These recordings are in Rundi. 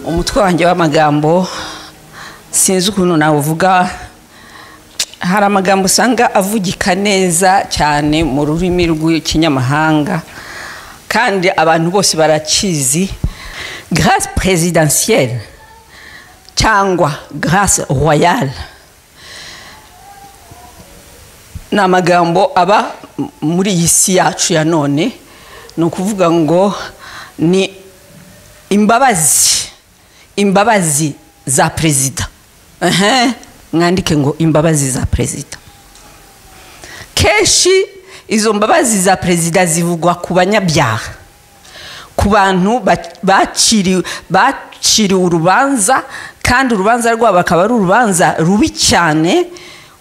Umutwe wanjye w'amagambo sinzi ukuntu nawuvuga. Hari amagambo usanga avugika neza cyane mu rurimi rw'ikinyamahanga kandi abantu bose barakizi. Grâce présidentielle cyangwa grâce royale ni amagambo aba muri iyi si yacu ya none. Ni ukuvuga ngo ni imbabazi, imbabazi za perezida. Mwandike ngo imbabazi za perezida. Kenshi izo mbabazi za perezida zivugwa ku banyabyaha, ku bantu baciriwe urubanza, kandi urubanza rwabo akaba ari urubanza rubi cyane.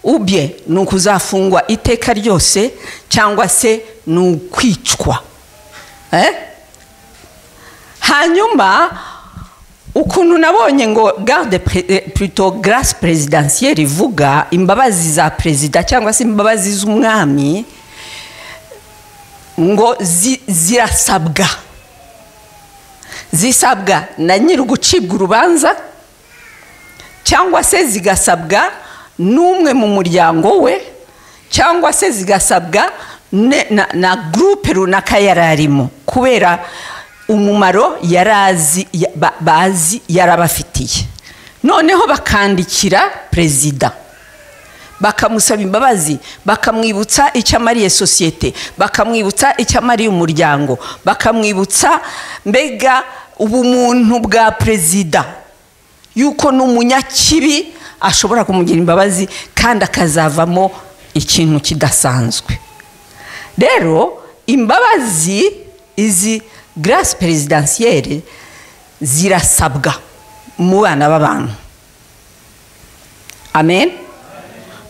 Ubye ni ukuzafungwa iteka ryose cyangwa se ni ukwicwa. Hanyuma ukuntu nabonye ngo garde plutôt grâce présidentielle ivuga imbabazi za perezida cyangwa se imbabazi z'umwami, ngo zirasabwa, zisabwa na nyiri gucibwa urubanza cyangwa se zigasabwa n'umwe mu muryango we cyangwa se zigasabwa na groupe runaka yararimo kubera umumaro yarazi bazi yarabafitiye. Noneho bakandikira perezida bakamusaba imbabazi, bakamwibutsa icyo amariye sosiyete, bakamwibutsa icyo amariye umuryango, bakamwibutsa mbega ubumuntu bwa perezida yuko n'umunyakibi ashobora kumugira imbabazi kandi akazavamo ikintu kidasanzwe. Rero imbabazi izi grâce présidentielle zirasabwa mu bana b'abantu. Amen.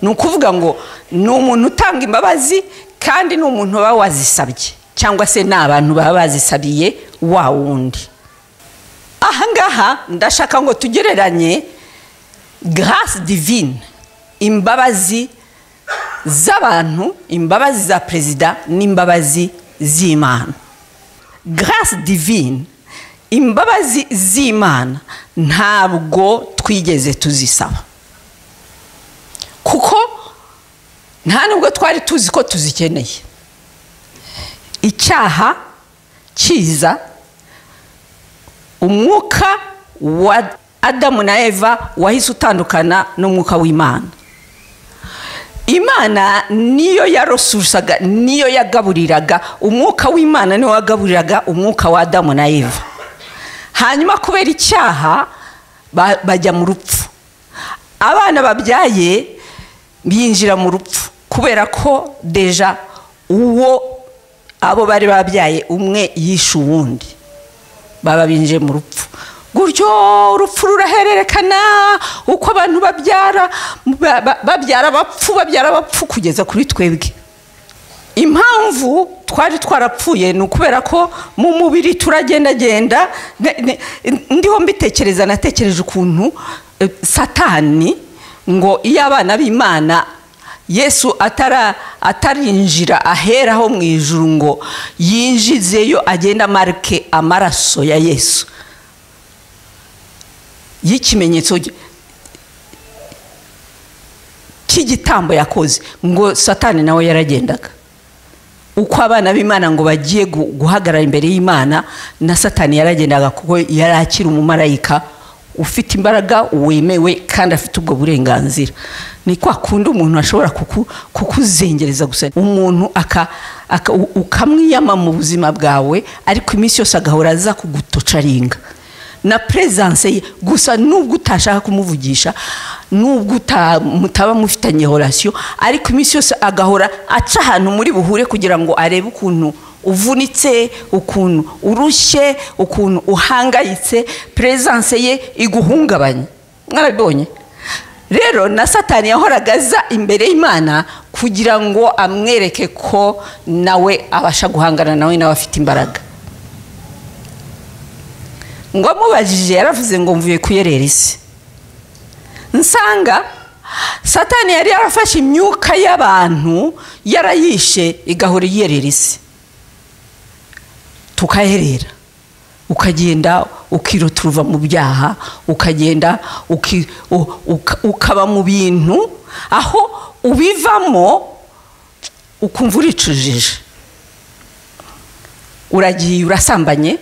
Ni ukuvuga ngo ni umuntu utanga imbabazi kandi ni umuntu baba wazisabye cyangwa se ni abantu baba bazisabiye wa wundi. Ahangaha ndashaka ngo tugereranye grâce divine, imbabazi z'abantu, imbabazi za perezida n'imbabazi z'Imana. Grâce divine, imbabazi z'Imana ntabwo twigeze tuzisaba, kuko nta nubwo twari tuzi ko tuzikeneye. Icyaha kiza, umwuka wa Adamu na Eva wahise utandukana n'umwuka w'Imana. Imana niyo yarosusaga, niyo yagaburiraga umwuka w'Imana, niyo wagaburiraga umwuka wa Adamu na Eva. Hanyuma kubera icyaha bajya mu rupfu. Abana babyaye binjira mu rupfu kubera ko deja uwo abo bari babyaye umwe yishe uwundi, baba binjiye mu rupfu. Gutyo urupfu rurahererekana uko abantu babyara, babyara abapfu, babyara abapfu kugeza kuri twebwe. Impamvu twari twarapfuye ni ukubera ko mu mubiri turagendagenda. Ndiho mbitekereza, natekereje ukuntu Satani ngo iyo abana b'Imana Yesu atarinjira aheraho mu ijuru ngo yinjizeyo agenda marke amaraso ya Yesu y'ikimenyetso cy'igitambo yakoze, ngo Satani nawe yaragendaga. Uko abana b'Imana ngo bagiye guhagarara imbere y'Imana, na Satani yaragendaga kuko yarakira umumarayika ufite imbaraga wemewe kandi afite ubwo burenganzira. Ni kwa kundi umuntu ashobora kukuzengereza gusa, umuntu ukamwiyama mu buzima bwawe, ariko iminsi yose agahora aza kugutocaringa na presence ye gusa, nubwo utashaka kumuvugisha, nubwo mutaba mufitanye relation, ariko iminsi yose agahora aca ahantu muri buhure kugira ngo arebe ukuntu uvunitse, ukuntu urushye, ukuntu uhangayitse, presence ye iguhungabanya. Mwarabibonye? Rero na Satani yahoraga aza imbere y'Imana kugira ngo amwereke ko nawe abasha guhangana nawe, nawe afite imbaraga. Ngo amubajije yaravuze ngo mvuye kuyerera isi. Nsanga Satani yari yarafashe imyuka y'abantu yarayishe igahora iyerera isi. Tukaherera, ukagenda ukiroturuva mu byaha, ukagenda ukaba mu bintu aho ubivamo ukumva uricujije. Uragiye urasambanye,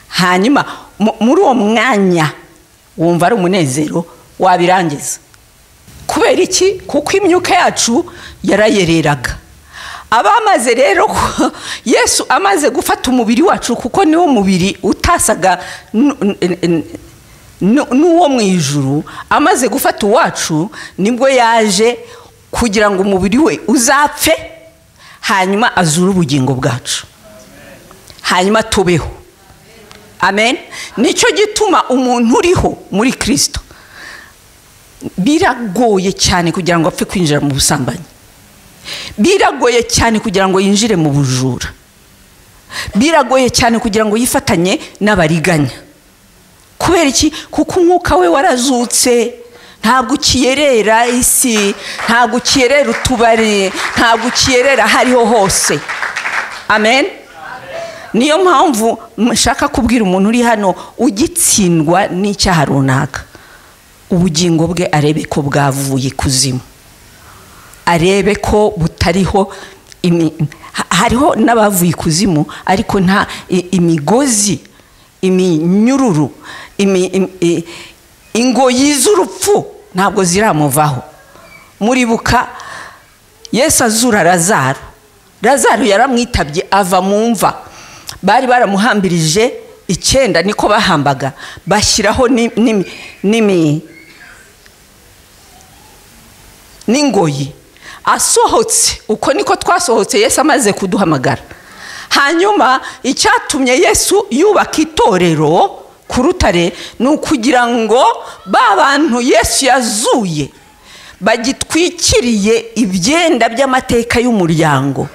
hanyuma muri uwo mwanya wumva ari umunezero, wabirangiza. Kubera iki? Kuko imyuka yacu yarayereraga. Abamaze rero Yesu amaze gufata umubiri wacu, kuko niwo mubiri utasaga n'uwo mu ijuru, amaze gufata uwacu nibwo yaje kugira ngo umubiri we uzapfe, hanyuma azure ubugingo bwacu, hanyuma tubeho. Amen. Nicyo gituma umuntu uriho muri Kristo biragoye cyane kugira ngo apfe kwinjira mu busambanyi, biragoye cyane kugira ngo yinjire mu bujura, biragoye cyane kugira ngo yifatanye n'abariganya. Kubera iki? Kuko umwuka we warazutse. Ntabwo ukiyerera isi, ntabwo ukiyerera utubari, ntabwo ukiyerera hariho hose. Amen. Niyo mpamvu nshaka kubwira umuntu uri hano ugitsindwa n'icyaha runaka, ubugingo bwe arebe ko bwavuye ikuzimu, arebe ko butariho. Hariho n'abavuye ikuzimu ariko nta imigozi, iminyururu, ingoyi z'urupfu ntabwo ziramuvaho. Muribuka Yesu azura Lazaro. Lazaro yaramwitabye ava mu mva, bari baramuhambirije 9 niko bahambaga, bashyiraho n'ingoyi. Asohotse, uko niko twasohotse Yesu amaze kuduhamagara. Hanyuma icyatumye Yesu yubaka itorero ku rutare ni ukugira ngo ba bantu Yesu yazuye bagitwikiriye ibyenda by'amateka y'umuryango,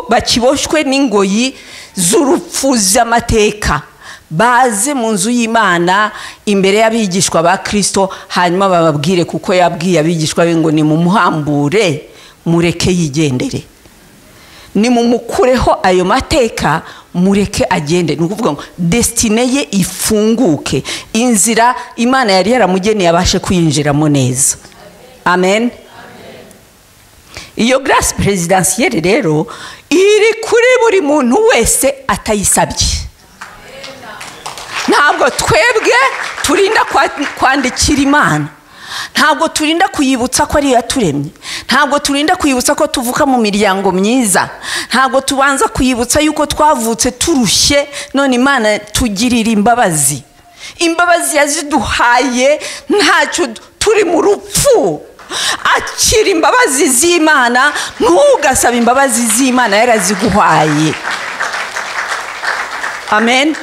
bakiboshywe n'ingoyi z'urupfu z'amateka, baze mu nzu y'Imana imbere y'abigishwa ba Kristo, hanyuma bababwire, kuko yabwiye abigishwa be ngo nimumuhambure mureke yigendere, nimumukureho ayo mateka mureke agende. Ni ukuvuga ngo destine ye ifunguke, inzira Imana yari yaramugeneye abashe kuyinjiramo neza. Amen. Iyo grâce présidentielle rero iri kuri buri muntu wese atayisabye. Ntabwo twebwe turinda kwandikira Imana, ntabwo turinda kuyibutsa ko ari yaturemye, ntabwo turinda kuyibutsa ko tuvuka mu miryango myiza, ntabwo tubanza kuyibutsa yuko twavutse turushye, none Imana tugirira imbabazi. Imbabazi yaziduhaye ntacyo turi mu rupfu. Akira imbabazi z'Imana, ntugasaba imbabazi z'Imana yaraziguhaye. Amen.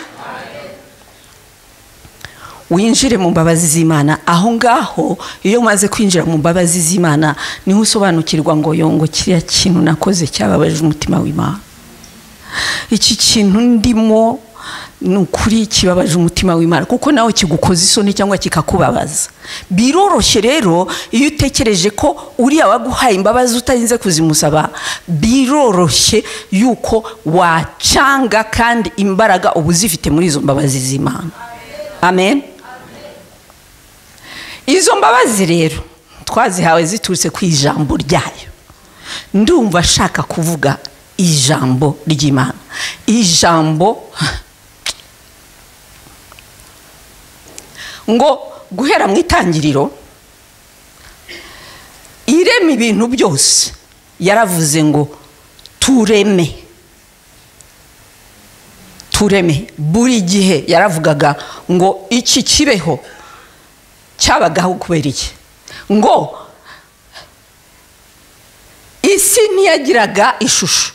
Winjire mu mbabazi z'Imana. Aho ngaho iyo umaze kwinjira mu mbabazi z'Imana niho usobanukirwa ngo yongo kiriya kintu nakoze cyababaje umutima w'Imana, iki kintu ndimo ni ukuri kibabaje umutima w'Imana, kuko nawe kigukoza isoni cyangwa kikakubabaza. Biroroshye rero iyo utekereje ko uriya waguhaye imbabazi utarinze kuzimusaba, biroroshye yuko wacanga kandi imbaraga uba uzifite muri izo mbabazi z'Imana. Amen. Izo mbabazi rero twazihawe ziturutse ku ijambo ryayo. Ndumva ashaka kuvuga ijambo ry'Imana, ijambo ngo guhera mu itangiriro irema ibintu byose yaravuze ngo tureme. Tureme. Buri gihe yaravugaga ngo iki kibeho, cyabagaho kubera iki? Ngo isi ntiyagiraga ishusho,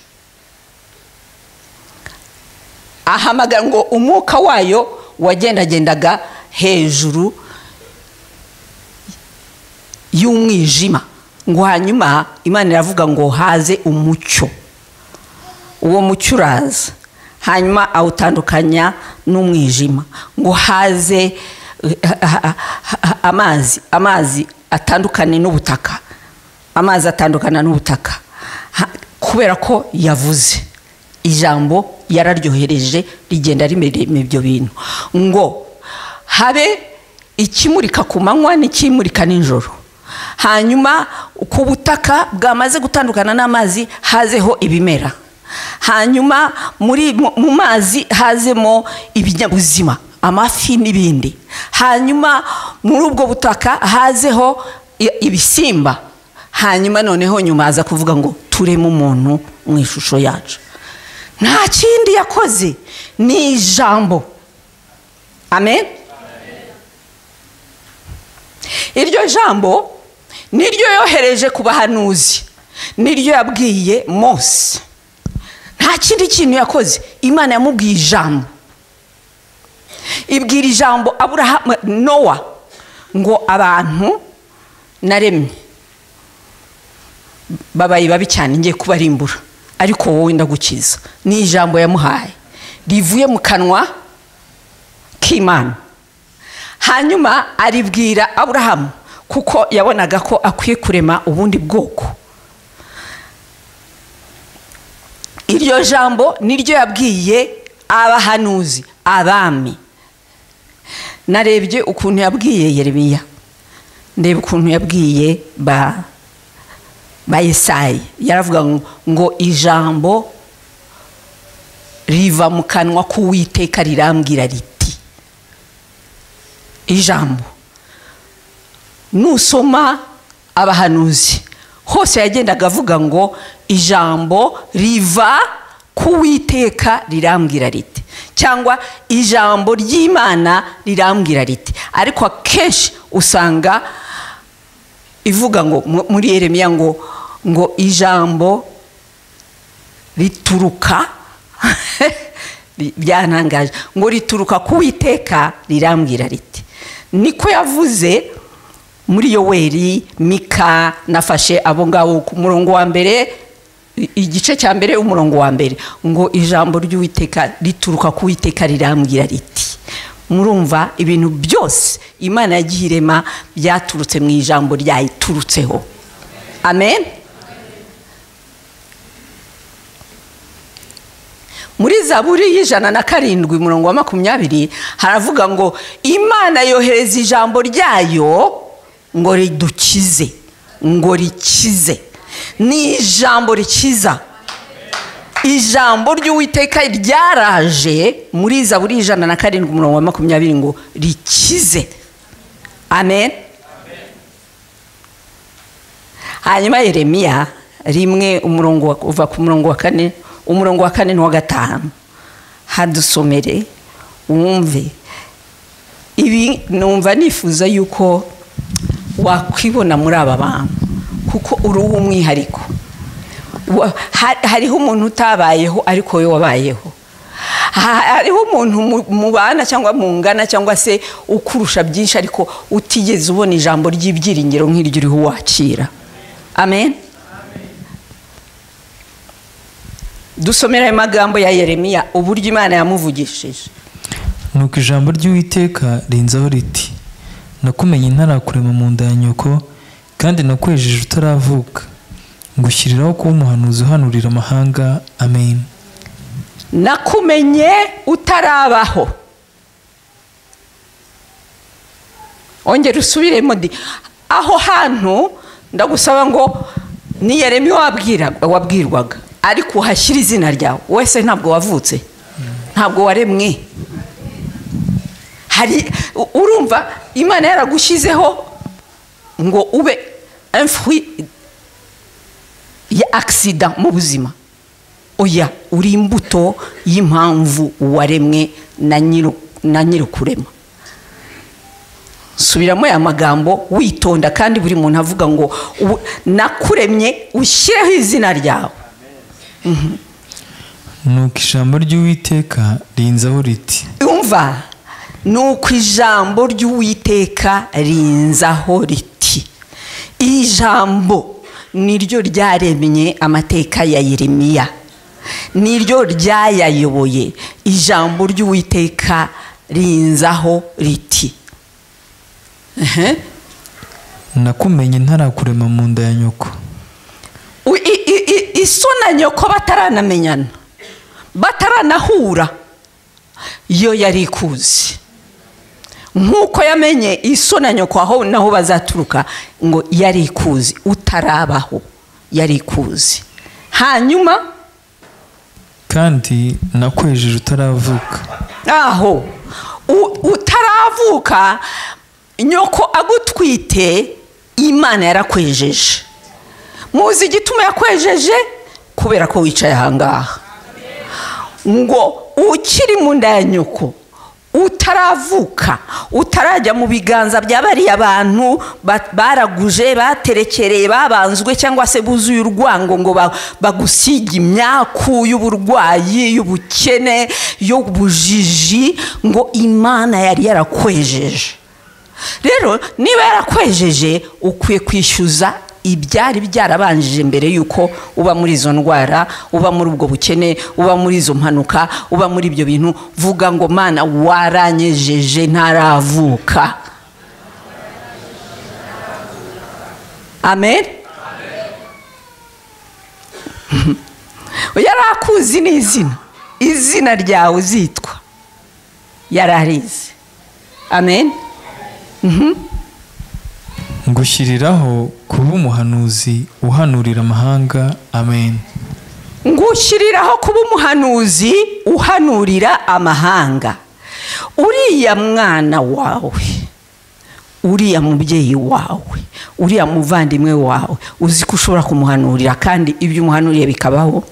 ahamagara ngo umwuka wayo wagendagendaga hejuru y'umwijima, ngo hanyuma Imana iravuga ngo haze umucyo. Uwo mucyo uraza, hanyuma awutandukanya n'umwijima, ngo haze amazi, amazi atandukane n'ubutaka, amazi atandukana n'ubutaka, kubera ko yavuze. Ijambo yararyohereje rigenda rimerema ibyo bintu, ngo habe ikimurika ku manywa n'ikimurika nijoro, hanyuma ku butaka bwamaze gutandukana n'amazi hazeho ibimera, hanyuma muri mu mazi hazemo ibinyabuzima, amafi n'ibindi, hanyuma muri ubwo butaka hazeho ibisimba, hanyuma noneho nyuma aza kuvuga ngo tureme umuntu mu ishusho yacu. Nta kindi yakoze, ni ijambo. Amen. Iryo jambo niryo yohereje ku bahanuzi, niryo yabwiye Mose. Nta kindi kintu yakoze, Imana yamubwiye ijambo. Ibwira ijambo Aburahamu, Nowa, ngo abantu naremye babaye babi cyane ngiye kubarimbura, ariko wowe ndagukiza. Ni ijambo yamuhaye rivuye mu kanwa k'Imana. Hanyuma aribwira Aburahamu kuko yabonaga ko akwiye kurema ubundi bwoko. Iryo jambo niryo yabwiye abahanuzi, abami. Narebye ukuntu yabwiye Yeremiya, ndeba ukuntu yabwiye ba Yesayi. Yaravuga ngo ijambo riva mu kanwa k'Uwiteka rirambwira riti. Ijambo nusoma abahanuzi hose yagendaga avuga ngo ijambo riva k'Uwiteka rirambwira riti, cyangwa ijambo ry'Imana rirambwira riti. Ariko akenshi usanga ivuga ngo muri Yeremiya ngo ijambo rituruka byantangaje, ngo rituruka k'Uwiteka rirambwira riti. Niko yavuze muri Yoweri, Mika. Nafashe abo ngabo ku murongo wa mbere, igice cya mbere umurongo wa mbere, ngo ijambo ry'Uwiteka rituruka k'Uwiteka rirambwira riti. Murumva ibintu byose Imana yagiye irema byaturutse mu ijambo ryayiturutseho. Amen. Muri Zaburi 107 umurongo wa 20 haravuga ngo Imana yohereza ijambo ryayo ngo ridukize, ngo rikize. Ni ijambo rikiza. Ijambo ry'Uwiteka ryaraje muri Zaburi 107 umurongo wa 20 ngo rikize. Amen. Hanyuma Yeremiya 1 umurongo uva ku murongo wa 4, umurongo wa 4 n'uwa 5, hadusomere wumve ibi. Numva nifuza yuko wakwibona muri aba bantu, kuko uri umwihariko. Hariho umuntu utabayeho ariko wowe wabayeho. Hariho umuntu mubana cyangwa mungana cyangwa se ukurusha byinshi ariko utigeze ubona ijambo ry'ibyiringiro nk'iryo uriho wakira. Amen. Dusomera ayo magambo ya Yeremiya uburyo Imana yamuvugishije. Nuko ijambo ry'Uwiteka rinzaho riti, nakumenye ntarakurema mu nda ya nyoko, kandi nakwejeje utaravuka, ngushyiriraho kuba umuhanuzi uhanurira amahanga. Amen. Nakumenye utarabaho. Ongera usubiremo di aho hantu ndagusaba ngo ni Yeremiya wabwirwaga, ariko uhashyira izina ryawe. Wese ntabwo wavutse, ntabwo waremwe. Hari urumva Imana yaragushyizeho ngo ube un fruit ya accident mu buzima. Oya, uri imbuto y'impamvu waremwe na nyirukurema. Subiramo ya magambo witonda, kandi buri muntu avuga ngo nakuremye, ushyireho izina ryawe. Nuko ijambo ry'Uwiteka rinzaho riti. Umva, nuko ijambo ry'Uwiteka rinzaho riti. Ijambo niryo ryaremye amateka ya Yeremiya, niryo ryayayoboye. Ijambo ry'Uwiteka rinzaho riti. Nakumenye ntarakurema mu nda ya nyoko. Iso na nyoko bataranamenyana, Bataranahura yo yari ikuzi. Nkuko yamenye iso na nyoko aho naho bazaturuka, ngo yari ikuzi utarabaho, yari ikuzi. Hanyuma kandi nakwejeje utaravuka. Aho utaravuka nyoko agutwite, Imana yarakwejeje. Muzi igituma yakwejeje? Kubera ko wicaye ahangaha. Ngo ukiri mu nda ya nyoko, utaravuka, utarajya mu biganza bya bariya bantu baraguje, baterekereye, babanzwe cyangwa se buzuye urwango ngo bagusige imyaku y'uburwayi, y'ubukene, y'ubujiji, ngo Imana yari yarakwejeje. Rero niba yarakwejeje, ukwiye kwishyuza ibyari byarabanjije mbere yuko uba muri izo ndwara, uba muri ubwo bukene, uba muri izo mpanuka, uba muri ibyo bintu. Vuga ngo Mana waranyejeje ntaravuka. Amen. Yarakuzi n'izina, izina ryawe uzitwa yararize. Amen. Ngushyiriraho kuba umuhanuzi uhanurira amahanga. Amen. Ngushyiriraho kuba umuhanuzi uhanurira amahanga. Uriya mwana wawe, uriya mubyeyi wawe, uriya muvandimwe wawe, uzi ko ushobora kumuhanurira kandi ibyo umuhanuriye bikabaho.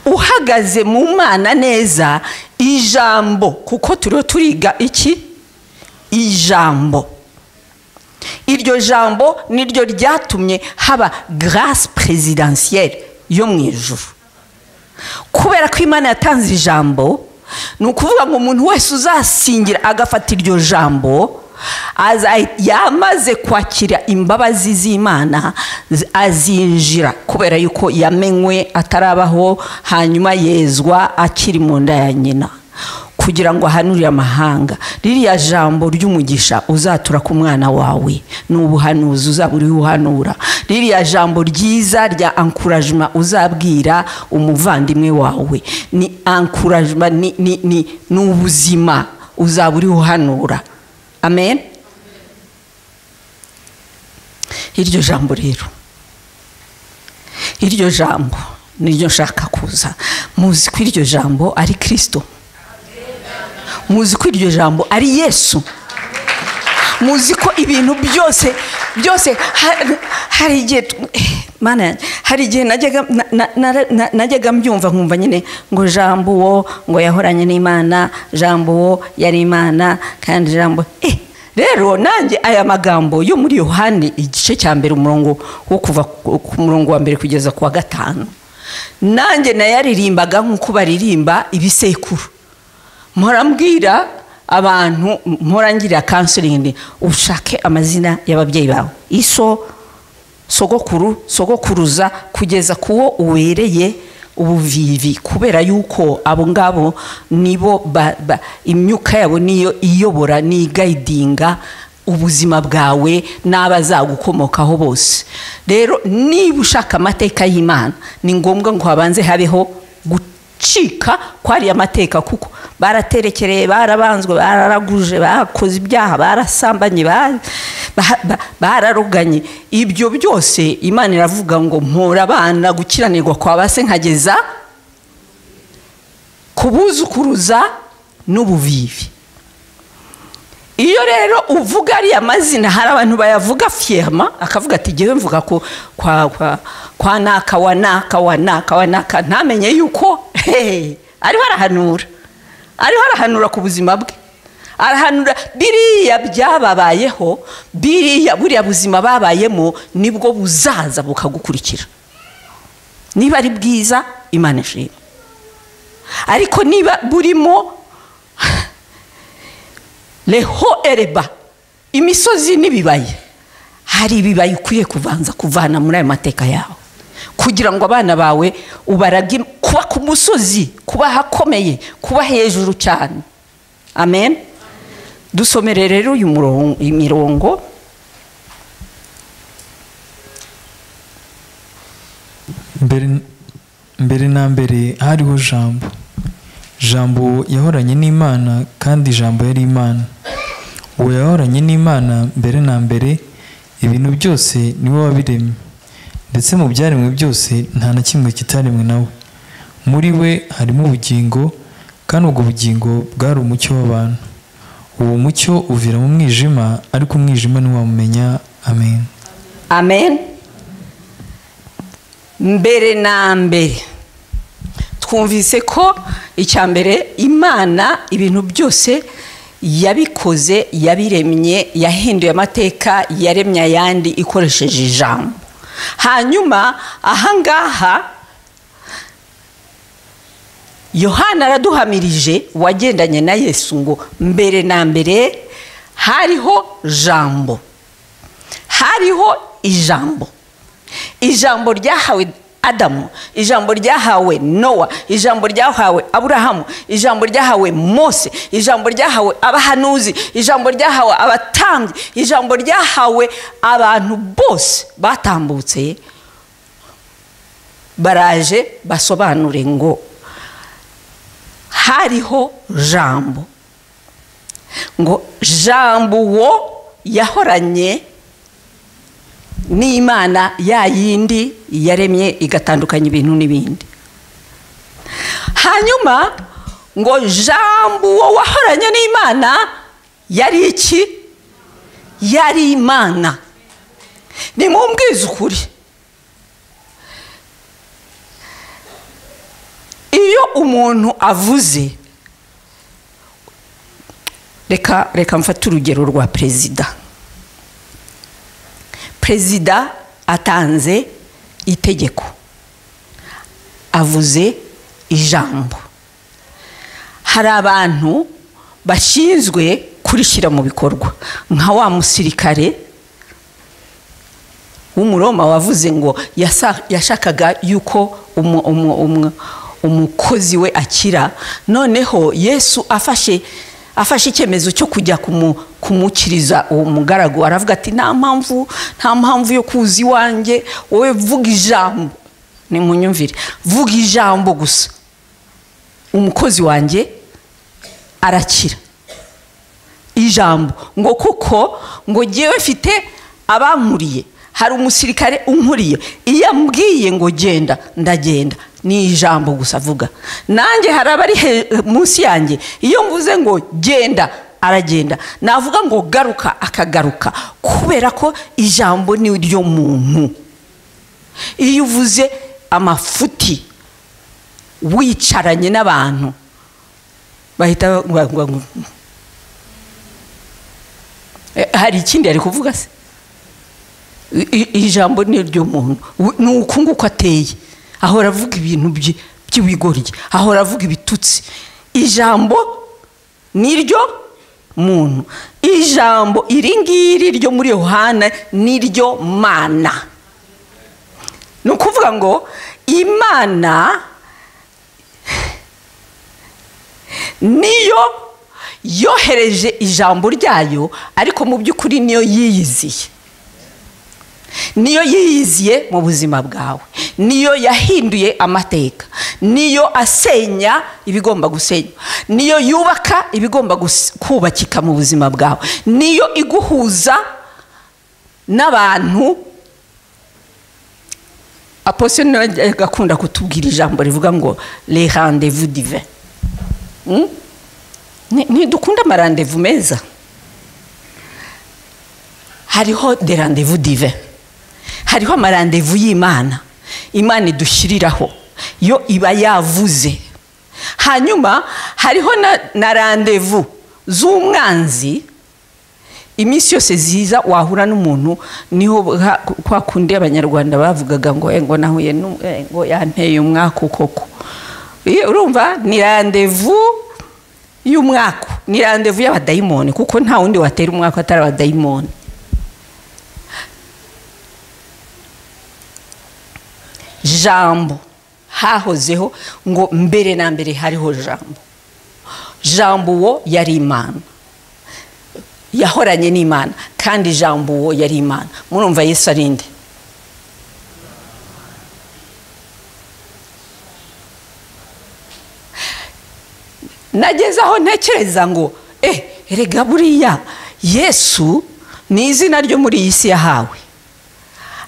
Uhagaze mu Mana neza, ijambo, kuko turiho turiga iki? Ijambo. Iryo jambo niryo ryatumye haba grâce présidentielle yo mu ijuru. Kubera ko Imana yatanze ijambo, ni ukuvuga ngo umuntu wese uzasingira agafata iryo jambo, yamaze kwakira imbabazi z'Imana, azinjira kubera yuko yamenywe atarabaho, hanyuma yezwa akiri mu nda ya nyina, kugira ngo ahanurire amahanga. Ririya jambo ry'umugisha uzatura ku mwana wawe ni ubuhanuzi uzaba uri uhanura. Ririya jambo ryiza rya encouragement uzabwira umuvandimwe wawe ni encouragement, ni ubuzima uzaba uri uhanura. Amen. Iryo jambo rero, iryo jambo niryo nshaka kuza. Muzi ko iryo jambo ari Kristo. Muzi ko iryo jambo ari Yesu. Muzi ko ibintu byose byose hari igihe Mana, hari igihe najyaga mbyumva nkumva nyine ngo jambo uwo ngo yahoranye n'Imana, jambo uwo yari Imana, kandi jambo Rero nanjye aya magambo yo muri Yohani igice cya mbere umurongo wo kuva ku murongo wa mbere kugeza ku wa 5, nanjye nayaririmbaga nkuko baririmba ibisekuru. Mpora mbwira abantu, mpora ngira counseling, ushake amazina y'ababyeyi bawe, iso, sogokuru, sogokuruza, kugeza kuwo uwereye ubuvivi, kubera yuko abo ngabo nibo imyuka yabo niyo iyobora, ni guidinga ubuzima bwawe n'abazagukomokaho bose. Rero niba ushaka amateka y'Imana, ni ngombwa ngo habanze habeho gucika kwari amateka, kuko baraterekereye, barabanzwe, bararaguje, bakoze ibyaha, barasambanye, bararoganye. Ibyo byose Imana iravuga ngo mpora abana gukiranirwa kwa base nkageza kubuzukuruza n'ubuvivi. Iyo rero uvuga ari amazina, hari abantu bayavuga fièrement, akavuga ati jewe mvuga ko kwa naka wa naka wa naka wa naka, ntamenye yuko ariho arahanura, ariho arahanura ku buzima bwe, arahanura biriya byababayeho, biriya buriya buzima babayemo nibwo buzaza bukagukurikira. Niba ari bwiza Imana ishimwe, ariko niba burimo leho ereba, imisozi n'ibibaya, hari ibibaya ukwiye kuvanza kuvana muri ayo mateka yawe, kugira ngo abana bawe ubarage kuba ku musozi, kuba hakomeye, kuba hejuru cyane. Amen. Dusomere rero uyu murongo, imirongo. Mbere na mbere hariho jambo. Jambo yahoranye n'Imana, kandi Jambo yari Imana. Uwo yahoranye n'Imana mbere na mbere, ibintu byose niwe wabiremye, ndetse mu byaremwe byose nta na kimwe kitaremwe nawe. Muri we harimo ubugingo, kandi ubwo bugingo bwari umucyo w'abantu. Uwo mucyo uvira mu mwijima, ariko umwijima ntiwamumenya. Amen. Amen. Mbere na mbere twumvise ko icya mbere Imana ibintu byose yabikoze, yabiremye, yahinduye amateka, yaremye ayandi ikoresheje ijambo. Hanyuma ahangaha Yohana araduhamirije wagendanye na Yesu ngo mbere na mbere hariho jambo, hariho ijambo. Ijambo ryahawe Adamu, ijambo ryahawe Nowa, ijambo ryahawe Aburahamu, ijambo ryahawe Mose, ijambo ryahawe abahanuzi, ijambo ryahawe abatambyi, ijambo ryahawe abantu bose batambutse. Baraje basobanure ngo hariho jambo, ngo jambo wo yahoranye n'Imana ya yindi yaremye igatandukanya ibintu n'ibindi. Hanyuma ngo jambo wo wahoranye n'Imana yari iki? Yari Imana. Nimumbwize ukuri, iyo umuntu avuze, reka mfate urugero rwa perezida. Perezida atanze itegeko, avuze ijambo, hari abantu bashinzwe kurishyira mu bikorwa, nka wa musirikare w'umuroma wavuze ngo yashakaga yuko umukozi we akira. Noneho Yesu afashe icyemezo cyo kujya kumukiriza uwo mugaragu, aravuga ati nta mpamvu yo kuza iwanjye, wowe vuga ijambo. Nimunyumvire, vuga ijambo gusa, umukozi wanjye arakira. Ijambo ngo kuko ngo jyewe mfite abankuriye, hari umusirikare unkuriye, iyo ambwiye ngo genda ndagenda, ni ijambo gusa avuga. Nanjye hari abari munsi yanjye, iyo mvuze ngo genda aragenda, navuga ngo garuka akagaruka, kubera ko ijambo ni ryo muntu. Iyo uvuze amafuti wicaranye n'abantu bahita ngo hari ikindi ari kuvuga se? Ijambo ni ryo muntu, ni uku nguko ateye, ahora avuga ibintu by'ibigoryi, ahora avuga ibitutsi. Ijambo ni ryo muntu. Ijambo iri ngiri ryo muri Yohana ni ryo mana. Ni ukuvuga ngo Imana niyo yohereje ijambo ryayo, ariko mu by'ukuri niyo yiyiziye. Niyo yiyiziye mu buzima bwawe, niyo yahinduye amateka, niyo asenya ibigomba gusenywa, niyo yubaka ibigomba kubakika mu buzima bwawe, niyo iguhuza n'abantu. Apostle agakunda kutubwira ijambo rivuga ngo les rendez-vous divins. Ntidukunda amarandez-vous meza. Hariho des rendez-vous divins, hariho amarandez-vous y'Imana, Imana idushyiriraho yo iba yavuze. Hanyuma hariho na rendez-vous z'umwanzi. Iminsi yose ziza wahura n'umuntu, niho kwa kundi abanyarwanda bavugaga ngo ngo nahuye ngo yanteye umwaka koko. Urumva ni rendez-vous y'umwaka, ni rendez-vous y'abadayimoni, kuko nta wundi watera umwaka atari abadayimoni. Jambo hahozeho ngo mbere na mbere hariho jambo. Jambo wo yari Imana, yahoranye n'Imana, kandi jambo wo yari Imana. Murumva Yesu ari nde? Nageze aho ntekereza ngo erega buriya Yesu ni izina ryo muri iyi si yahawe,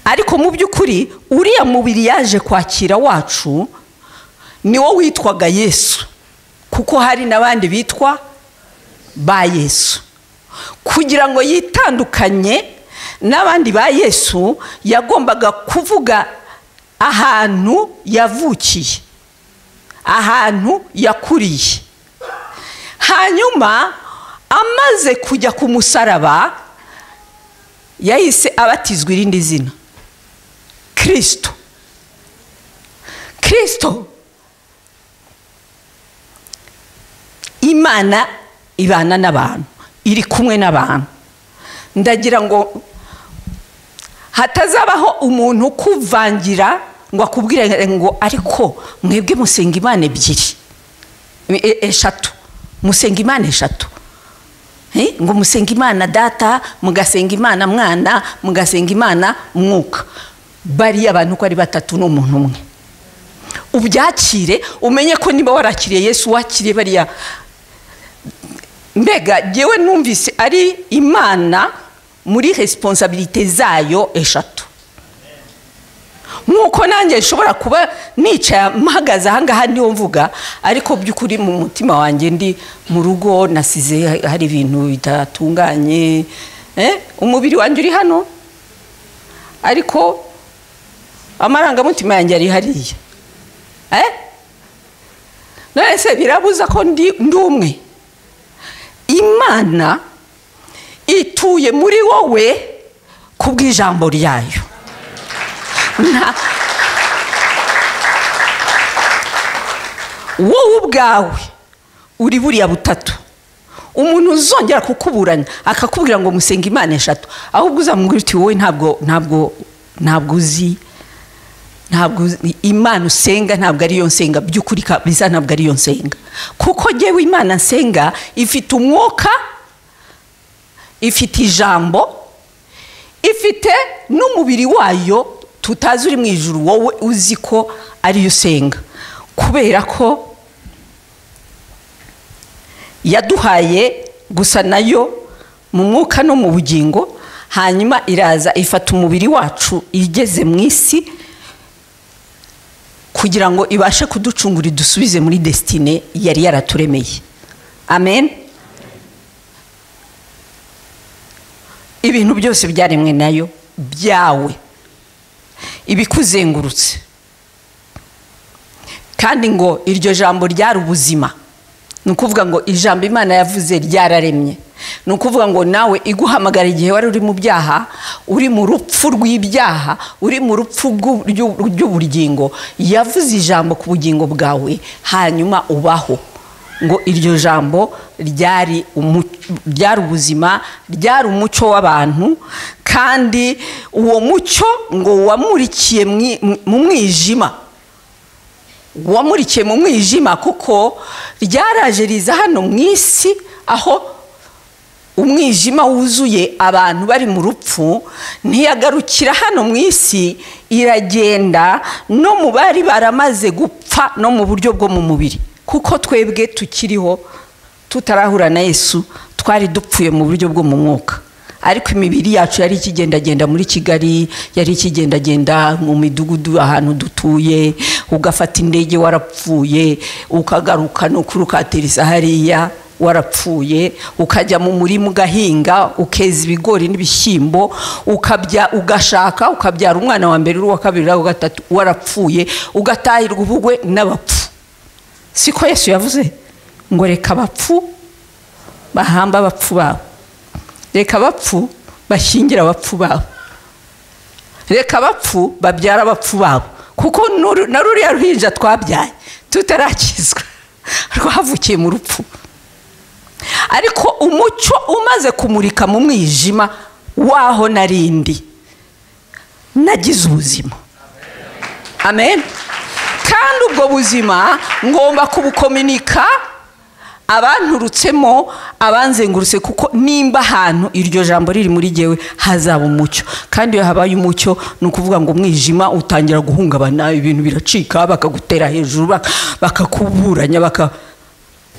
ariko mu by'ukuri uriya mubiri yaje kwakira wacu niwo witwaga Yesu, kuko hari n'abandi bitwa ba Yesu. Kugira ngo yitandukanye n'abandi ba Yesu, yagombaga kuvuga ahantu yavukiye, ahantu yakuriye. Hanyuma amaze kujya ku musaraba yahise abatizwa irindi zina, Kristo. Kristo, Imana ibana n'abantu, iri kumwe n'abantu. Ndagira ngo hatazabaho umuntu kuvangira ngo akubwire ngo ariko mwebwe musenga Imana ebyiri, eshatu, musenga Imana eshatu, ngo musenga Imana Data, mugasenga Imana Mwana, mugasenga Imana Mwuka. Bariya abantu ko ari batatu n'umuntu umwe. Ubyakire, umenye ko niba warakiriye Yesu wakiriye bariya. Mbega jewe numvise ari Imana muri responsabilité zayo eshatu. Nkuko nanjye nshobora kuba nicaye mpagaze ahangaha niyo mvuga, ariko by'ukuri mu mutima wanjye ndi mu rugo nasize hari ibintu bitatunganye, umubiri wanjye uri hano ariko amarangamutima yanjye ari hariya. None se birabuza ko ndi umwe? Imana ituye muri wowe kubw'ijambo ryayo. Wowe ubwawe uri buriya butatu. Umuntu uzongera kukuburanya akakubwira ngo musenga Imana eshatu, ahubwo uzamubwira uti wowe ntabwo uzi, ntabwo Imana usenga ntabwo ariyo nsenga, by'ukuri kabisa ntabwo ariyo nsenga, kuko jyewe Imana nsenga ifite umwuka, ifite ijambo, ifite n'umubiri wayo tutazi uri mu ijuru, wowe uzi ko ariyo usenga, kubera ko yaduhaye gusa nayo mu mwuka no mu bugingo. Hanyuma iraza ifata umubiri wacu igeze mu isi kugira ngo ibashe kuducungura idusubize muri destine yari yaraturemeye. Amen. Ibintu byose byaremwe nayo byawe, ibikuzengurutse. Kandi ngo iryo jambo ryari ubuzima. Ni ukuvuga ngo ijambo Imana yavuze ryararemye. Ni ukuvuga ngo nawe iguhamagara igihe wari uri mu byaha, uri mu rupfu rw'ibyaha, uri mu rupfu rw'ubugingo, yavuze ijambo ku bugingo bwawe hanyuma ubaho. Ngo iryo jambo ryari ubuzima, ryari umucyo w'abantu, kandi uwo mucyo ngo wamurikiye mu mwijima. Wamurikiye mu mwijima kuko ryaraje riza hano mu isi aho umwijima wuzuye abantu bari mu rupfu. Ntiyagarukira hano mu isi, iragenda no mu bari baramaze gupfa no mu buryo bwo mu mubiri, kuko twebwe tukiriho tutarahura na Yesu twari dupfuye mu buryo bwo mu mwuka, ariko imibiri yacu yari ikigendagenda muri Kigali, yari ikigendagenda mu midugudu ahantu dutuye, ugafata indege warapfuye, ukagaruka no kurukaterisa hariya warapfuye, ukajya mu murima ugahinga, ukeza ibigori n'ibishyimbo, ukabya ugashaka, ukabyara umwana wa mbere, uwa kabiri, uwa gatatu, warapfuye, ugatahirwa ubugwe n'abapfu. Siko Yesu yavuze ngo reka abapfu bahamba abapfu babo, reka abapfu bashyingira abapfu babo, reka abapfu babyara abapfu babo, kuko na ruriya ruhinja twabyaye tutarakizwa rwavukiye mu rupfu. Ariko umucyo umaze kumurika mu mwijima waho narindi, nagize ubuzima. Amen. Kandi ubwo buzima ngomba kubukominika abanturutsemo, abanzengurutse, kuko nimba ahantu iryo jambo riri muri jewe hazaba umucyo. Kandi iyo habaye umucyo ni ukuvuga ngo umwijima utangira guhungabana, ibintu biracika, bakagutera hejuru, bakakuburanya,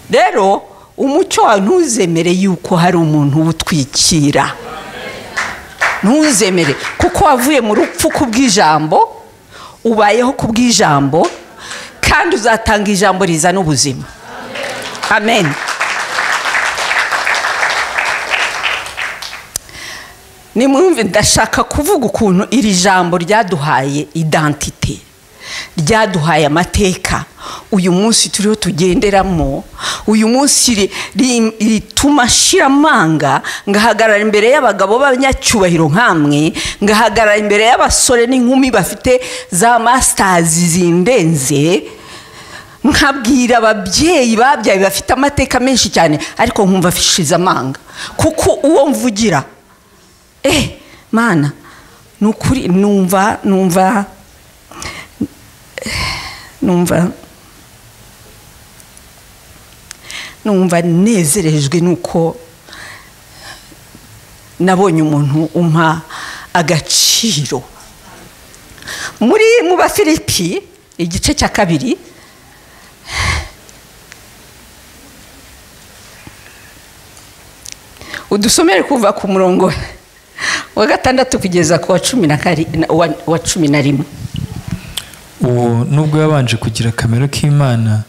Rero umucyo wawe ntuzemere yuko hari umuntu uwutwikira, ntuzemere, kuko wavuye mu rupfu kubw'ijambo, ubayeho kubw'ijambo, kandi uzatanga ijambo rizana ubuzima. Amen. Nimwumve, ndashaka kuvuga ukuntu iri jambo ryaduhaye identite, ryaduhaye amateka uyu munsi turiho tugenderamo, uyu munsi rituma shiramanga ngahagarara imbere y'abagabo b'abanyacyubahiro nkamwe, ngahagarara imbere y'abasore n'inkumi bafite za masters zindenze, nkabwira ababyeyi babyaye bafite amateka menshi cyane, ariko nkumva afishize amanga kuko uwo mvugira mana nukuri numva numva numva numva nezerejwe nuko nabonye umuntu umpa agaciro. Muri mu Bafilipi igice cya 2, udusomere kuva ku murongo wa 6 kugeza ku wa 11. Uwo nubwo yabanje kugira kamero k'Imana,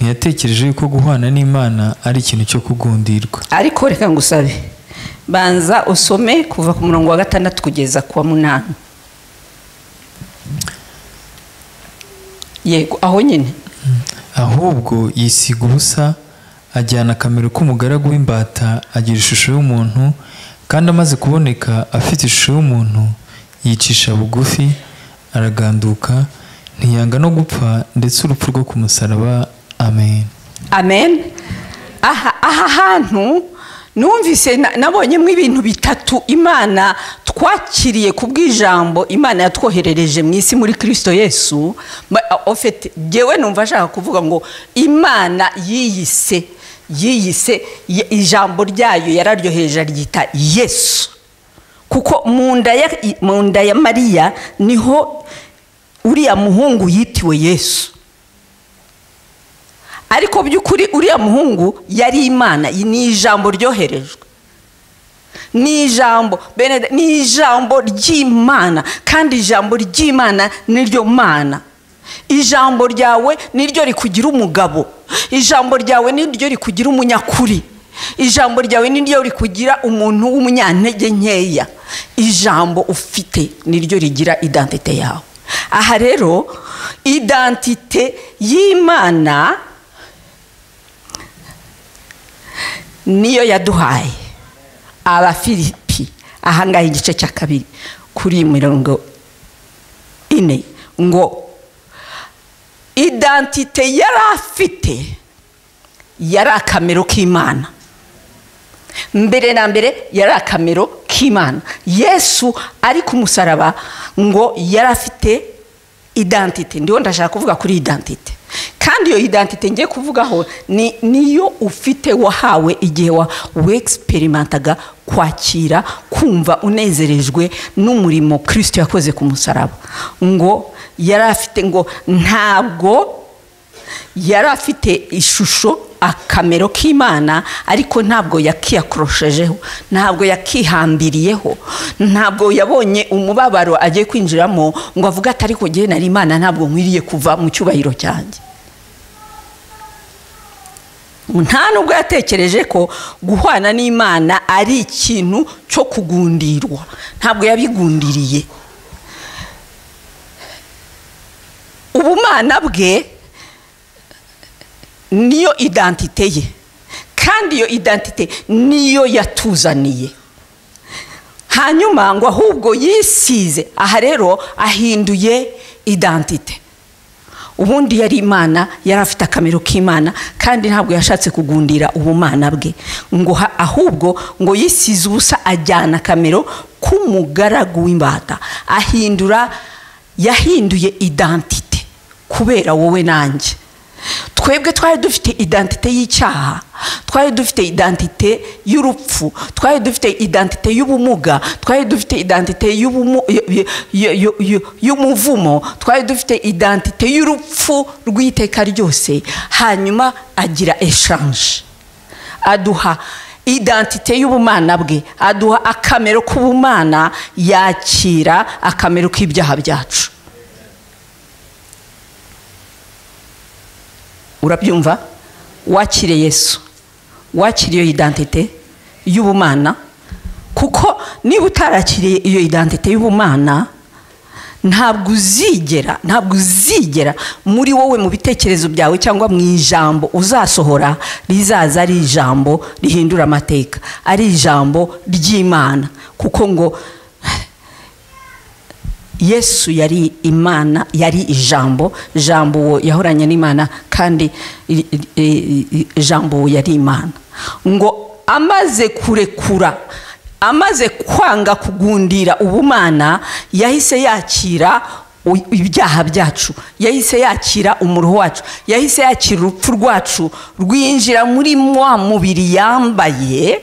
ntiyatekereje yuko guhwana n'Imana ari ikintu cyo kugundirwa. Ariko reka ngusabe, banza usome kuva ku murongo wa 6 kugeza ku wa 8. Yego, aho nyine. Ahubwo yisiga ubusa, ajyana akamero k'umugaragu w'imbata, agira ishusho y'umuntu, kandi amaze kuboneka afite ishusho y'umuntu, yicisha bugufi, araganduka, ntiyanga no gupfa, ndetse urupfu rwo ku musaraba. Amen. Amen. Aha hantu numvise nabonyemo ibintu bitatu Imana twakiriye kubw'ijambo Imana yatwoherereje mu isi muri Kristo Yesu. En fait, jewe numva ashaka kuvuga ngo Imana yiyise ijambo ryayo yararyoheje aryita Yesu, kuko mu nda ya Mariya niho uriya muhungu yitiwe Yesu. Ariko by'ukuri uriya muhungu yari Imana, ni ijambo ryoherejwe, ni ijambo ni ijambo ry'Imana, kandi ijambo ry'Imana niryo Mana. Ijambo ryawe niryo rikugira umugabo, ijambo ryawe niryo rikugira umunyakuri, ijambo ryawe niryo rikugira umuntu w'umunyantege nkeya. Ijambo ufite niryo rigira identite yawe. Aha rero identite y'Imana niyo yaduhaye Abafilipi ahangaha igice cya 2 kuri 40, ngo identite yari afite yari akamero k'Imana. Mbere na mbere yari akamero k'Imana. Yesu ari ku musaraba ngo yari afite identite. Ndiho ndashaka kuvuga kuri identite, kandi iyo identite ngiye kuvugaho ni niyo ufite wahawe igihe wa experimentaga kwakira, kumva unezerejwe n'umurimo Kristo yakoze ku musaraba. Ngo yari afite, ngo ntabwo yari afite ishusho akamero k'Imana, ariko ntabwo yakiyakroshejeho, ntabwo yakihambiriyeho, ntabwo yabonye umubabaro agiye kwinjiramo ngo avuge ati ariko ngiye nari Imana, ntabwo nkwiriye kuva mu cyubahiro cyanjye. Nta nubwo yatekereje ko guhwana n'Imana ari ikintu cyo kugundirwa, ntabwo yabigundiriye. Ubumana bwe niyo identite ye, kandi iyo identite niyo yatuzaniye. Hanyuma ngo ahubwo yisize, aha rero ahinduye identite. Ubundi yari Imana, yari afite akamero k'Imana, kandi ntabwo yashatse kugundira ubumana bwe, ngo ahubwo ngo yisize ubusa ajyana akamero k'umugaragu w'imbata, ahindura, yahinduye identite kubera wowe nanjye. Twebwe twari dufite identite y'icyaha, twari dufite identite y'urupfu, twari dufite identite y'ubumuga, twari dufite identite y'umuvumo, twari dufite identite y'urupfu rw'iteka ryose. Hanyuma agira échange, aduha identite y'ubumana bwe, aduha akamero k'ubumana, yakira akamero k'ibyaha byacu. Urabyumva? Wakire Yesu, wakire iyo identite y'ubumana, kuko niba utarakiriye iyo identite y'ubumana ntabwo uzigera muri wowe mu bitekerezo byawe cyangwa mu ijambo uzasohora rizaza ari ijambo rihindura amateka, ari ijambo ry'Imana. Kuko ngo Yesu yari Imana, yari ijambo, jambo yahoranye n'Imana, kandi jambo yari Imana. Ngo amaze kurekura, amaze kwanga kugundira ubumana, yahise yakira ibyaha byacu, yahise yakira umuruho wacu, yahise yakira urupfu rwacu, rwinjira muri wa mubiri yambaye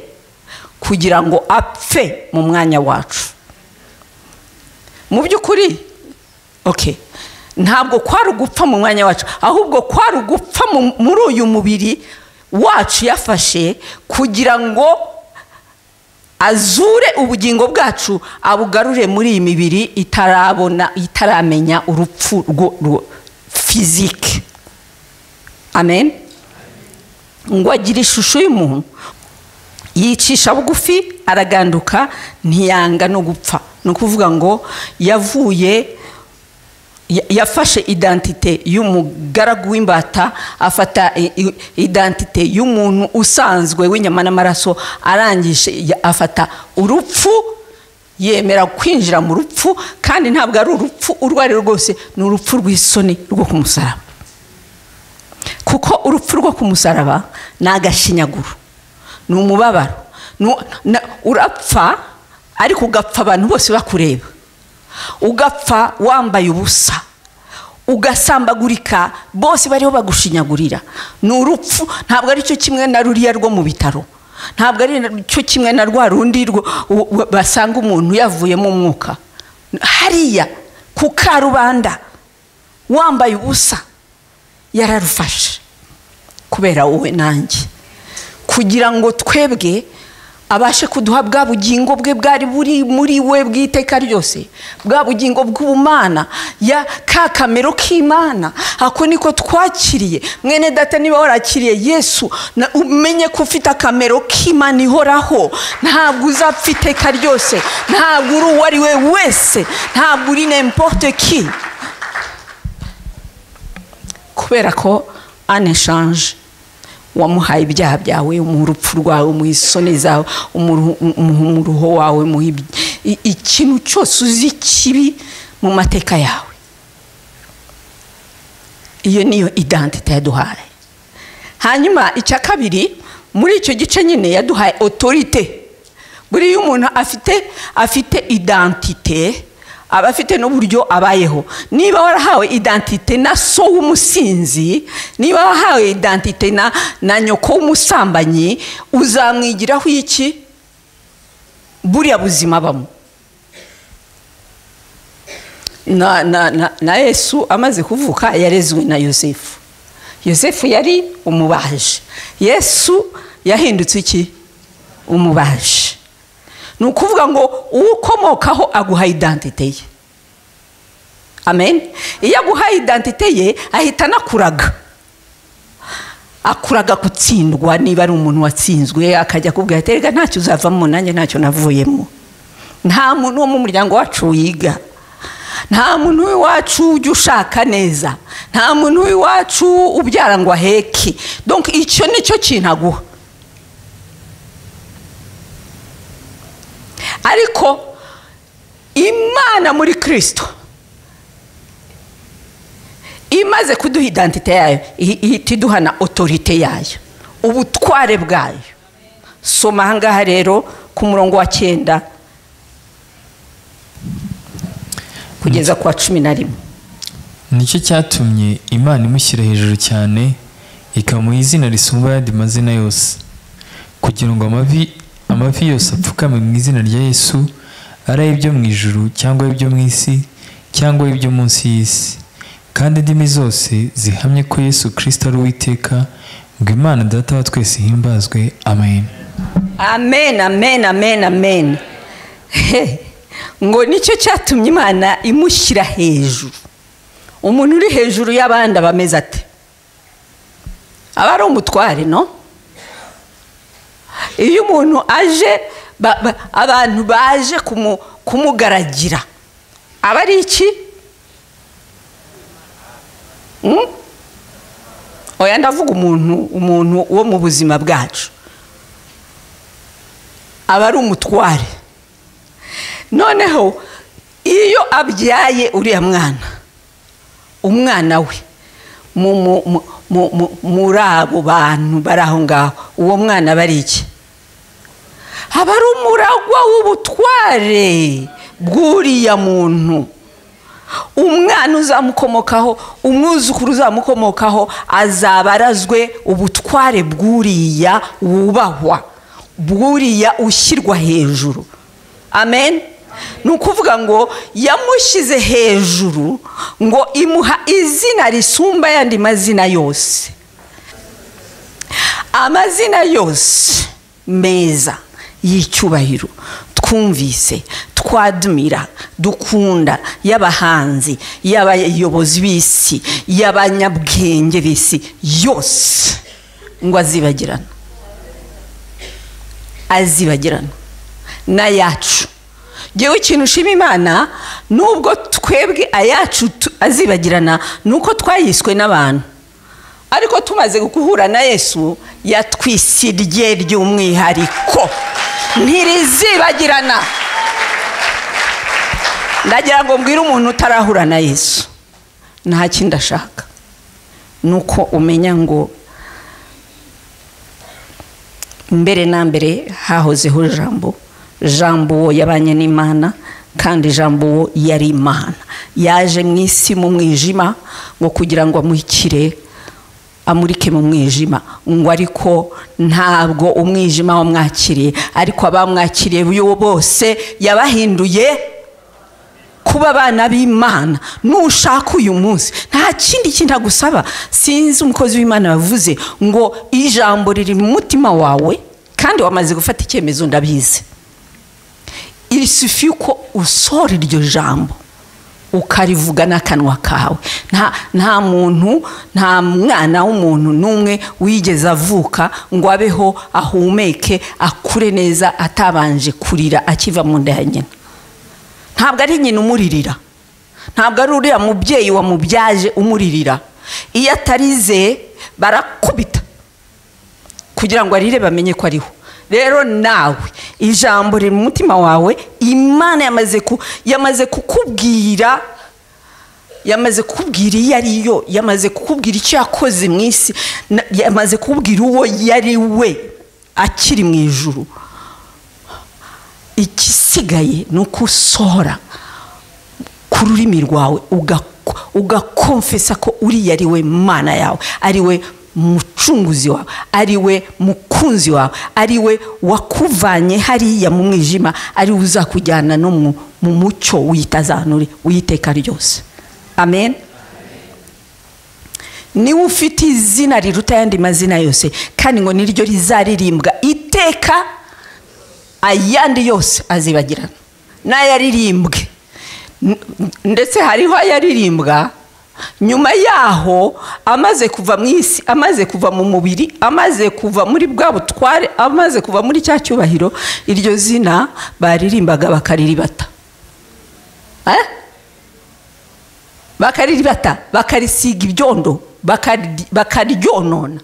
kugira ngo apfe mu mwanya wacu. Mu by'ukuri okay, ntabwo kwari gupfa mu mwanya wacu, ahubwo kwari gupfa muri uyu mubiri wacu yafashe kugira ngo azure ubugingo bwacu, abugarure muri iyi mibiri itarabona, itaramenya urupfu rwo physique. Amen. Ngo agira ishusho y'umuntu, yicisha bugufi, araganduka, ntiyanga no gupfa. Ni ukuvuga ngo yavuye, yafashe identite y'umugaragu w'imbata, afata identite y'umuntu usanzwe w'inyama n'amaraso, arangije afata urupfu, yemera kwinjira mu rupfu. Kandi ntabwo ari urupfu urwo ari rwose, ni urupfu rw'isoni rwo ku musaraba. Kuko urupfu rwo ku musaraba ni agashinyaguro, ni umubabaro, urapfa ariko ugapfa abantu bose bakureba, ugapfa wambaye ubusa, ugasambagurika, bose bariho bagushinyagurira. Ni urupfu, ntabwo ari cyo kimwe na ruriya rwo mu bitaro, ntabwo ari cyo kimwe na rwa rundi basanga umuntu yavuyemo umwuka. Hariya ku karubanda wambaye ubusa, yararufashe kubera wowe nanjye, kugira ngo twebwe abashe kuduha bwa bugingo bwe bwari buri muri we bw'iteka ryose, bwa bugingo bw'ubumana, ya ka kamero k'Imana. Ako niko twakiriye. Mwene data, niba warakiriye Yesu, umenye ko ufite akamero k'Imana ihoraho. Ntabwo uzapfa iteka ryose, ntabwo uri uwo ari we wese, ntabwo uri n'importe qui, kubera ko en échange wamuhaye ibyaha byawe, mu rupfu rwawe, mu isoni zawe, umuruho wawe, mu ikintu cyose uzi kibi mu mateka yawe. Iyo niyo identite yaduhaye. Hanyuma icya kabiri, muri icyo gice nyine yaduhaye autorité. Buriya umuntu afite identite, aba afite n'uburyo abayeho. Niba warahawe identite na so w'umusinzi, niba wahawe identite na nyoko w'umusambanyi, uzamwigiraho iki? Buriya buzima bamo. Na Yesu amaze kuvuka yarezwe na Yosefu. Yosefu yari umubaji. Yesu yahindutse iki? Umubaji. Ni ukuvuga ngo ukomokaho aguha identite ye. Amen. Iyo aguha identite ye ahita anakuraga, akuraga gutsindwa. Niba ari umuntu watsinzwe akajya akubwira ati erega ntacyo uzavamo, nanjye ntacyo navuyemo. Nta muntu wo mu muryango wacu wiga, nta muntu w'iwacu ujya ushaka neza, nta muntu w'iwacu ubyara ngo aheke. Donc icyo nicyo kintu aguha. Ariko Imana muri Kristo imaze kuduha identite yayo, ihita iduha na autorité yayo, ubutware bwayo. Soma ahangaha rero ku murongo wa 9 kugeza kwa 11. Nicyo cyatumye Imana imushyira hejuru cyane, ikamuha izina risumba ayandi mazina yose, kugira ngo amavi yose apfukame mu izina rya Yesu, ari ibyo mu ijuru cyangwa ibyo mu isi cyangwa ibyo munsi y'isi, kandi indimi zose zihamye ko Yesu Kristo ari Uwiteka, ngo Imana Data wa twese ihimbazwe. Amen. Amen, amen, amen, amen. Ngo nicyo cyatumye Imana imushyira hejuru. Umuntu uri hejuru y'abandi aba ameze ate? Aba ari umutware, no? Iyo umuntu aje, abantu baje kumugaragira, aba ari iki? Oya, ndavuga umuntu wo mu buzima bwacu aba ari umutware. Noneho iyo abyaye uriya mwana, umwana we muri abo bantu bari aho ngaho, uwo mwana aba ari iki? Aba ari umuragwa w'ubutware bw'uriya muntu. Umwana uzamukomokaho, umwuzukuru uzamukomokaho, azaba arazwe ubutware bw'uriya wubahwa, bw'uriya ushyirwa hejuru. Amen. Ni ukuvuga ngo yamushyize hejuru ngo imuha izina risumba ayandi mazina yose. Amazina yose meza y'icyubahiro twumvise, twadumira, dukunda, y'abahanzi, y'abayobozi b'isi, y'abanyabwenge b'isi yose, ngo azibagirana, azibagirana n'ayacu. Ngewe ikintu ushima Imana, nubwo twebwe ayacu azibagirana, nuko twayiswe n'abantu, ariko tumaze guhura na Yesu yatwise irye ry'umwihariko, ntirizibagirana. Ndagira ngo mbwire umuntu utarahura na Yesu, nta kindi ashaka nuko umenya ngo mbere na mbere hahozeho Jambo. Jambo yabanye n'Imana, kandi Jambo yari Imana. Yaje mu isi mu mwijima ngo kugira ngo amuhikire, amurike mu mwijima, ngo ariko ntabwo umwijima wamwakiriye, ariko abamwakiriye bose yabahinduye kuba abana b'Imana. Nushaka uyu munsi nta kindi kintu agusaba. Sinzi umukozi w'Imana bavuze ngo ijambo riri mu mutima wawe kandi wamaze gufata icyemezo, ndabizi. Il suffit ko usora iryo jambo ukarivuga n'akanwa kawe. Nta muntu, nta mwana w'umuntu n'umwe wigeze avuka ngo abeho ahumeke akure neza atabanje kurira akiva mu nda ya nyina. Ntabwo ari nyina umuririra, ntabwo ari uriya mubyeyi wamubyaje umuririra. Iyo atarize barakubita kugira ngo arire bamenye ko ariho. Rero nawe ijambo riri mu mutima wawe, Imana yamaze kukubwira, yamaze kukubwira iyo ari yo, yamaze kukubwira icyo yakoze mu isi, yamaze kukubwira uwo yari we akiri mu ijuru. Igisigaye ni uko usohora ku rurimi rwawe ugakonfesa ko uriya ari we Mana yawe, ari we mucunguzi wawe, ari we mukunzi wawe, ari we wakuvanye hariya mu mwijima, ari we uzakujyana no mu mucyo witazanure witeka ryose. Amen. Niwe ufite izina riruta ayandi mazina yose, kandi ngo niryo rizaririmbwa iteka, ayandi yose azibagirana n'ayaririmbwe. Ndetse hariho ayaririmbwa nyuma yaho amaze kuva mu isi, amaze kuva mu mubiri, amaze kuva muri bwa butware, amaze kuva muri cya cyubahiro, iryo zina baririmbaga bakariribata. Bakariribata, bakarisiga ibyondo, bakaryonona.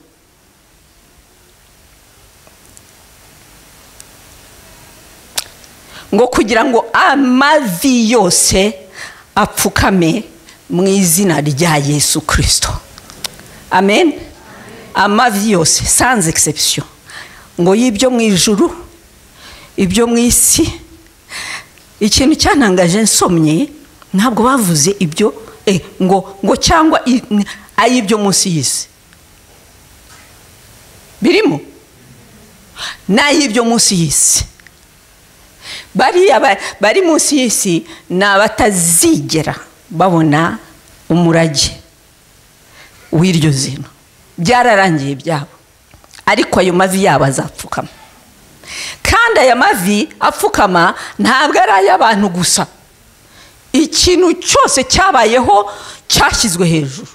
Ngo kugira ngo amavi yose apfukame mu izina rya Yesu Kristo. Amen. Amavi yose sans exception, ngo y'ibyo mu ijuru, ibyo mu isi. Ikintu cyantangaje nsomye, ntabwo bavuze ibyo ngo cyangwa ayibyo munsi y'isi. Birimo n'ay'ibyo munsi y'isi. Bariya bari munsi y'isi ni abatazigera babona umurage w'iryo zina, byararangiye byabo. Ariko ayo mavi yabo azapfukama. Kandi aya mavi apfukama ntabwo ari ay'abantu gusa. Ikintu cyose cyabayeho cyashyizwe hejuru,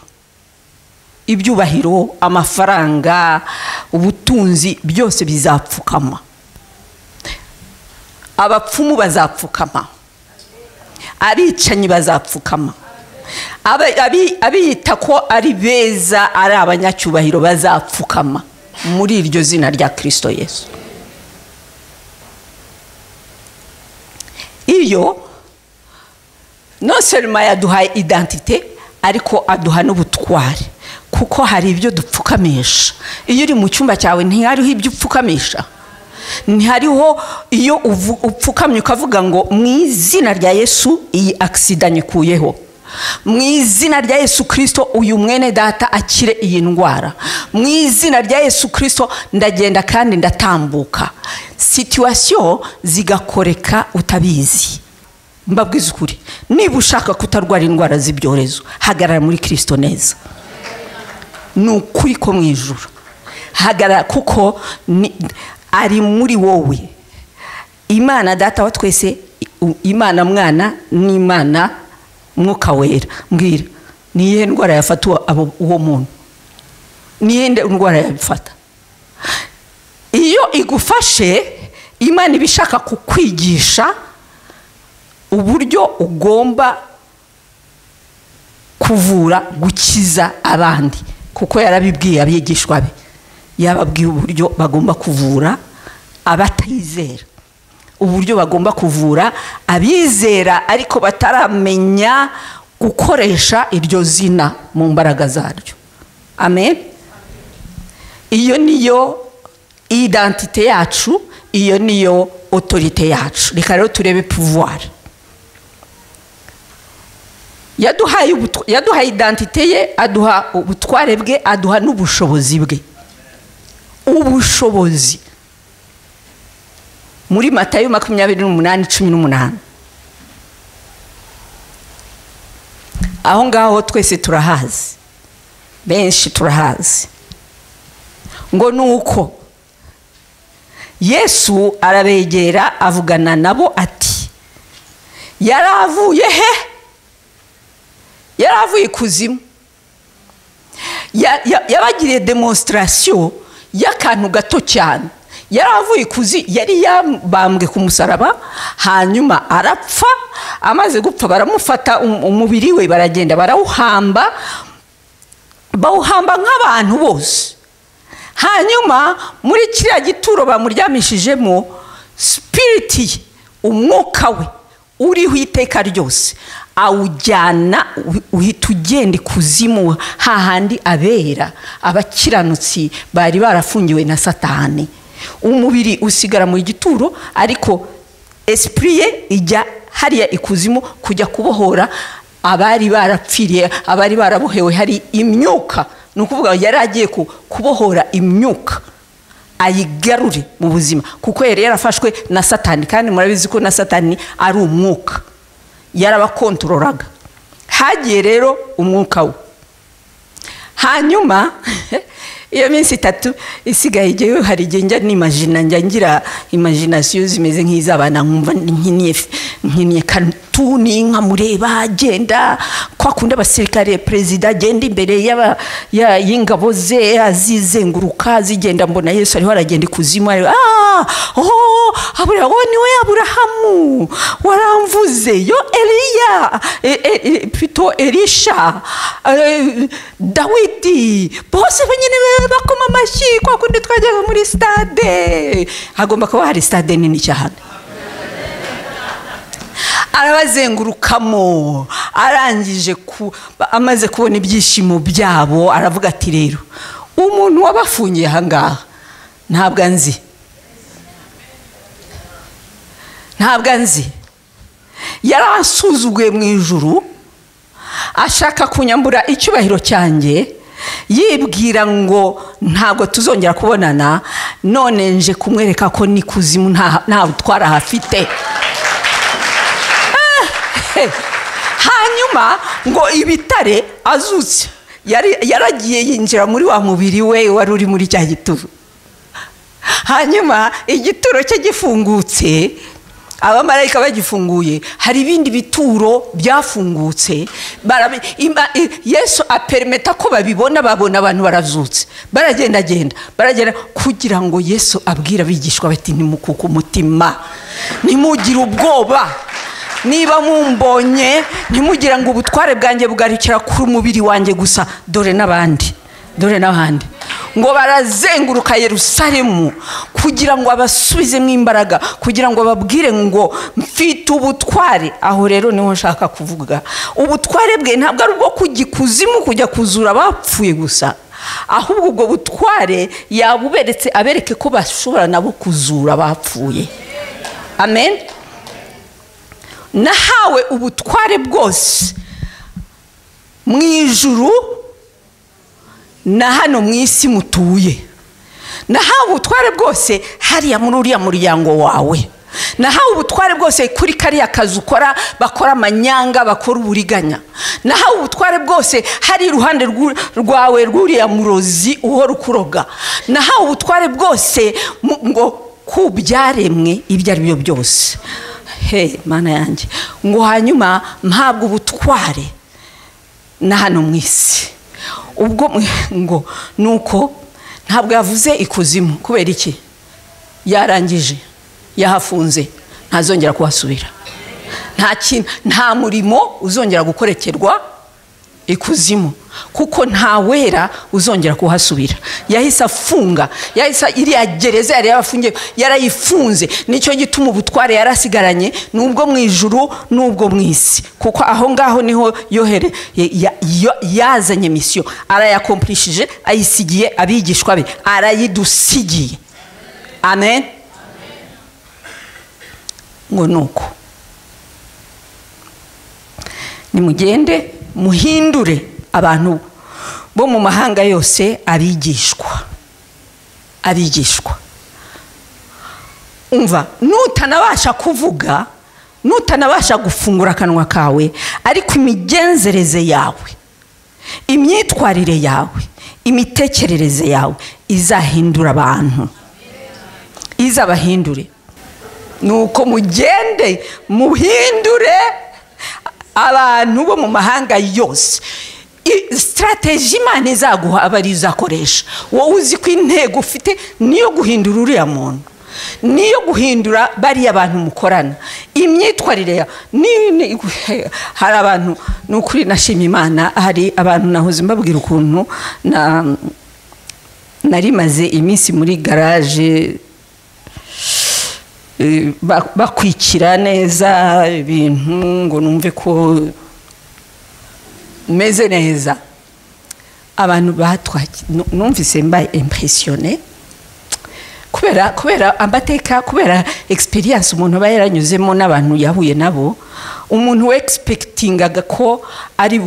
ibyubahiro, amafaranga, ubutunzi, byose bizapfukama. Abapfumu bazapfukama, abicanyi bazapfukama, abiyita ko ari beza ari abanyacyubahiro bazapfukama muri iryo zina rya Kristo Yesu. Iyo non seulement yaduhaye identité, ariko aduha n'ubutware, kuko hari ibyo dupfukamisha. Iyo uri mu cyumba cyawe ntihariho ibyo upfukamisha, ntihariho iyo upfukamye ukavuga ngo mu izina rya Yesu iyi accident nyikuyeho, mu izina rya Yesu Kristo uyu mwene data akire iyi ndwara, mu izina rya Yesu Kristo ndagenda kandi ndatambuka. Situation zigakoreka utabizi. Mbabwiza ukuri, niba ushaka kutarwara indwara z'ibyorezo, hagarara muri Kristo neza. Ni ukuri ko mu ijuru hagarara, kuko ari muri wowe. Imana data wa twese, Imana mwana n'Imana mwuka wera. Mbwira, ni iyihe ndwara yafata uwo muntu? Ni iyihe ndwara yabifata? Iyo igufashe, Imana iba ishaka kukwigisha uburyo ugomba kuvura, gukiza abandi, kuko yarabibwiye abigishwa be, yababwiye uburyo bagomba kuvura abatizera, uburyo bagomba kuvura abizera ariko bataramenya gukoresha iryo zina mu mbaraga zaryo. Amen. Iyo niyo identité yacu, iyo niyo autorité yacu. Reka rero turebe pouvoir. Yaduhaye identité ye, aduha ubutware bwe, aduha n'ubushobozi bwe. Ubushobozi muri Matayo 28:18. Aho ngaho twese turahazi, benshi turahazi. Ngo nuko Yesu arabegera avugana nabo ati, yaravuye he? Yaravuye ikuzimu. Yabagiriye demonstration y'akantu gato cyane. Yaravuye ikuzimu, yari yabambwe ku musaraba, hanyuma arapfa. Amaze gupfa baramufata umubiri we baragenda barawuhamba, bawuhamba nk'abantu bose. Hanyuma muri kiriya gituro bamuryamishijemo, spirit ye, umwuka we uriho iteka ryose, awujyana, uhita ugenda ikuzimu hahandi abera abakiranutsi bari barafungiwe na Satani. Umubiri usigara mu gituro, ariko esprit ye ijya hariya ikuzimu kujya kubohora abari barapfiriye, abari barabohewe. Hari imyuka, ni ukuvuga yari agiye kubohora imyuka ayigarure mu buzima, kuko yari yarafashwe na Satani, kandi murabizi ko na Satani ari umwuka, yarabakontrolaga. Hagiye rero umwuka we. Hanyuma iyo minsi itatu isigaye, igihe hari igihe njya nimagina, njya ngira imagination zimeze nk'iz'abana, nkumva nkiniye katuni nkamureba agenda kwa kundi abasirikare, perezida agenda imbere y'ingabo ze azizenguruka zigenda, mbona Yesu ariho aragenda ikuzimu, ari oh niwe Aburahamu waramvuze, yo Eliya, plutôt Elisha, Dawidi, bose nyine bakoma amashyi kwa kundi twajyaga muri stade. Hagomba kuba hari stade nini cyane. Arabazengurukamo, arangije amaze kubona ibyishimo byabo, aravuga ati rero umuntu wabafungiye aha ngaha ntabwo anzi, ntabwo anzi, yaransuzuguye mu ijuru, ashaka kunyambura icyubahiro cyanjye, Yibwira ngo ntabwo tuzongera kubonana, none nje kumwereka ko ni kuzimu nta butwara hafite. Hanyuma ngo ibitare azutse yaragiye yinjira muri wa mubiri we wari uri muri cya gituro. Hanyuma igituro cye gifungutse, abamarayika bagifunguye, hari ibindi bituro byafungutse. Yesu apermeta ko babibona, babona abantu barazutse, baragenda baragenda, kugira ngo Yesu abwira abigishwa bati ntimukuke umutima, ntimugire ubwoba, niba mumbonye ntimugira ngo ubutware bwanjye bugarukira ku mubiri wanjye gusa, dore n'abandi, dore n'abandi. Ngo barazenguruka Yerusalemu kugira ngo abasubizemo imbaraga, kugira ngo babwire ngo mfite ubutware. Aho rero niho nshaka kuvuga, ubutware bwe ntabwo ari ubwo kujya ikuzimu kujya kuzura abapfuye gusa, ahubwo ubwo butware yabuberetse abereke ko bashobora nabo kuzura abapfuye. Amen. Nahawe ubutware bwose mu ijuru na hano mu isi mutuye. Nahawe ubutware bwose hariya muri uriya muryango wawe. Nahawe ubutware bwose kuri kariya kazi ukora, bakora amanyanga, bakora uburiganya. Nahawe ubutware bwose hari iruhande rwawe rw'uriya murozi uhora ukuroga. Nahawe ubutware bwose ngo kubyaremwe ibyo ari byo byose. He mana yanjye, ngo hanyuma mpabwe ubutware na hano mu isi. Ubwo ngo nuko ntabwo yavuze ikuzimu, kubera iki? Yarangije, yahafunze, ntazongera kuhasubira. Nta kintu, nta murimo uzongera gukorekerwa ikuzimu, kuko nta wera uzongera kuhasubira. Yahise afunga, yahise iriya gereza yari yabafungiye yarayifunze. Nicyo gituma ubutware yarasigaranye nubwo mu ijuru nubwo mu isi, kuko aho ngaho niho yohere yazanye misiyo, arayakomplishije, ayisigiye abigishwa be, arayidusigiye. Amen. Ngo nuko nimugende muhindure abantu bo mu mahanga yose abigishwa. Abigishwa. Umva, nutanabasha kuvuga, nutanabasha gufungura akanwa kawe, ariko imigenzereze yawe, imyitwarire yawe, imitekerereze yawe izahindura abantu, izabahindure. Nuko mugende muhindure abantu bo mu mahanga yose. Strategy Imana izaguha abari izakoresha. Wowe uzi ko intego ufite niyo guhindura uriya muntu, niyo guhindura bariya abantu mukorana, imyitwarire ya hari abantu. Nukuri nashimye Imana, hari abantu nahoze mbabwira ukuntu nari maze iminsi muri garage bakwikira neza ibintu ngo numve ko meze neza. Abantu batwaki numvise mbaye impressionné kubera amateka, kubera experience umuntu aba yaranyuzemo n'abantu yahuye nabo. Umuntu we expectingaga ko ari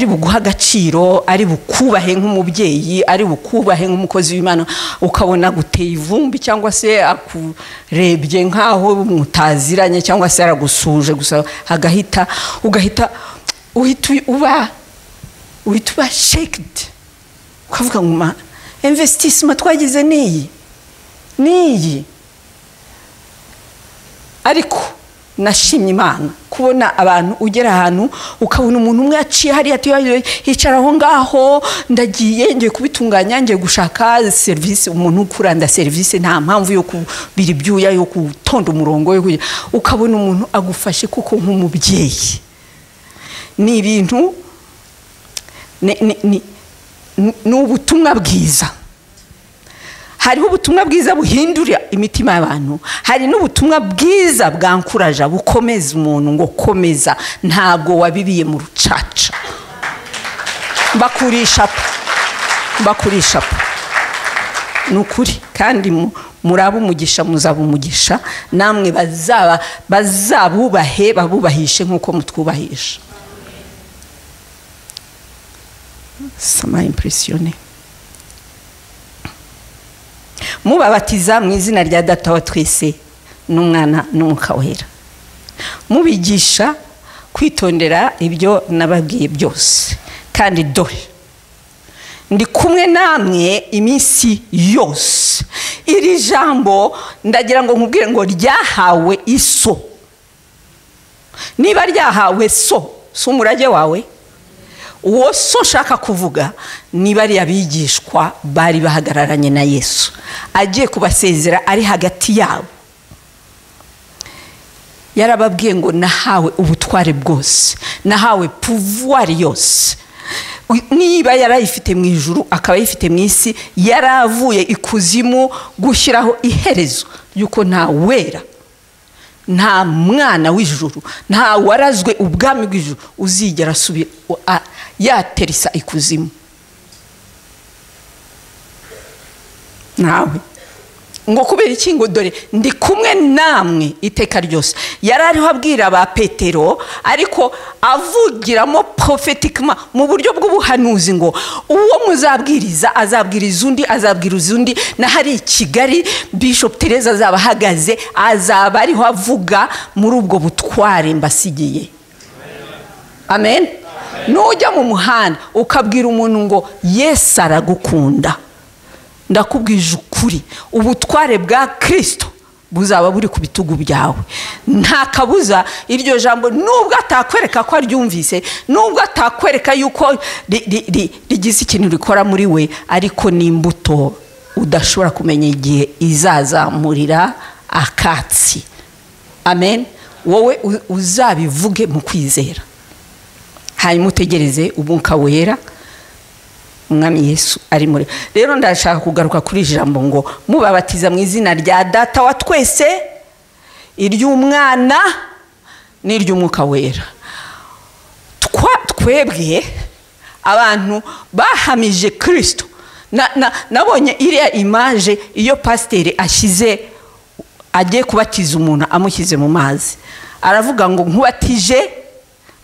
buguha agaciro, ari bukubahe nk'umubyeyi, ari bukubahe nk'umukozi w'Imana, ukabona guteye ivumbi cyangwa se akurebye nkaho mutaziranye cyangwa se aragusuje gusa, agahita ugahita uhita uba shaken, ukavuga ngo ma investissement twagize niyi. Ariko nashimye Imana kubona abantu ugera ahantu ukabona umuntu umwe yaciye hariya yicara aho ngaho, ndagiye ngiye kubitunganya, ngiye gushaka service, umuntu ukuranda service, nta mpamvu yo kubira ibyuya, yo gutonda umurongo, yo ukabona umuntu agufashe kuko nk'umubyeyi. Ni ibintu ni ubutumwa bwiza. Hariho ubutumwa bwiza buhindura imitima y'abantu, hari n'ubutumwa bwiza bwankuraja bukomeza umuntu ngo komeza, ntabwo wabibiye mu rucaca. Bakurisha nukuri, kandi muraba umugisha, muzaba umugisha, namwe bazabubahe, babubahishe nkuko mutwubahisha. Ça m'a impressionné. Mubabatiza mu izina rya Data wa twese n'Umwana n'Umwuka Wera, mubigisha kwitondera ibyo nababwiye byose, kandi dore ndi kumwe namwe iminsi yose. Iri jambo ndagira ngo nkubwire ngo ryahawe iso. Niba ryahawe so, si umurage wawe. Uwo so nshaka kuvuga niba ari abigishwa bari bahagararanye na Yesu agiye kubasezera ari hagati yabo, yarababwiye ngo nahawe ubutware bwose, nahawe pouvoir yose. Niba yarayifite mu ijuru akaba ayifite mu isi, yaravuye ikuzimu gushyiraho iherezo yuko nta wera, nta mwana w'ijuru, nta warazwe ubwami bw'ijuru uzigera asubira yaterisa ikuzimu. Nawe ngo kubera iki? Ngo dore ndi kumwe namwe iteka ryose. Yarariho abwira ba Petero, ariko avugiramo prophétiquement mu buryo bw'ubuhanuzi ngo uwo muzabwiriza azabwiriza undi, azabwiriza undi. Na hari i Kigali Bishop Teresa azaba ahagaze, azaba ariho avuga muri ubwo butware mbasigiye. Amen. Nujya mu muhanda ukabwira umuntu ngo Yesu aragukunda, ndakubwije ukuri ubutware bwa Kristo buzaba buri ku bitugu byawe. Nta kabuza iryo jambo, nubwo atakwereka ko aryumvise, nubwo atakwereka yuko rigize ikintu rikora muri we, ariko ni imbuto udashobora kumenya igihe izazamurira akatsi. Amen. Wowe uzabivuge mu kwizera, hanyuma utegereze Umwuka Wera Umwami Yesu ari muri. Rero ndashaka kugaruka kuri ijambo ngo mubabatiza mu izina rya Data wa twese, iry'Umwana n'iry'Umwuka Wera. Twebwe abantu bahamije Kristo. Nabonye iriya image iyo pasiteri ashyize agiye kubatiza umuntu amushyize mu mazi, aravuga ngo nkubatije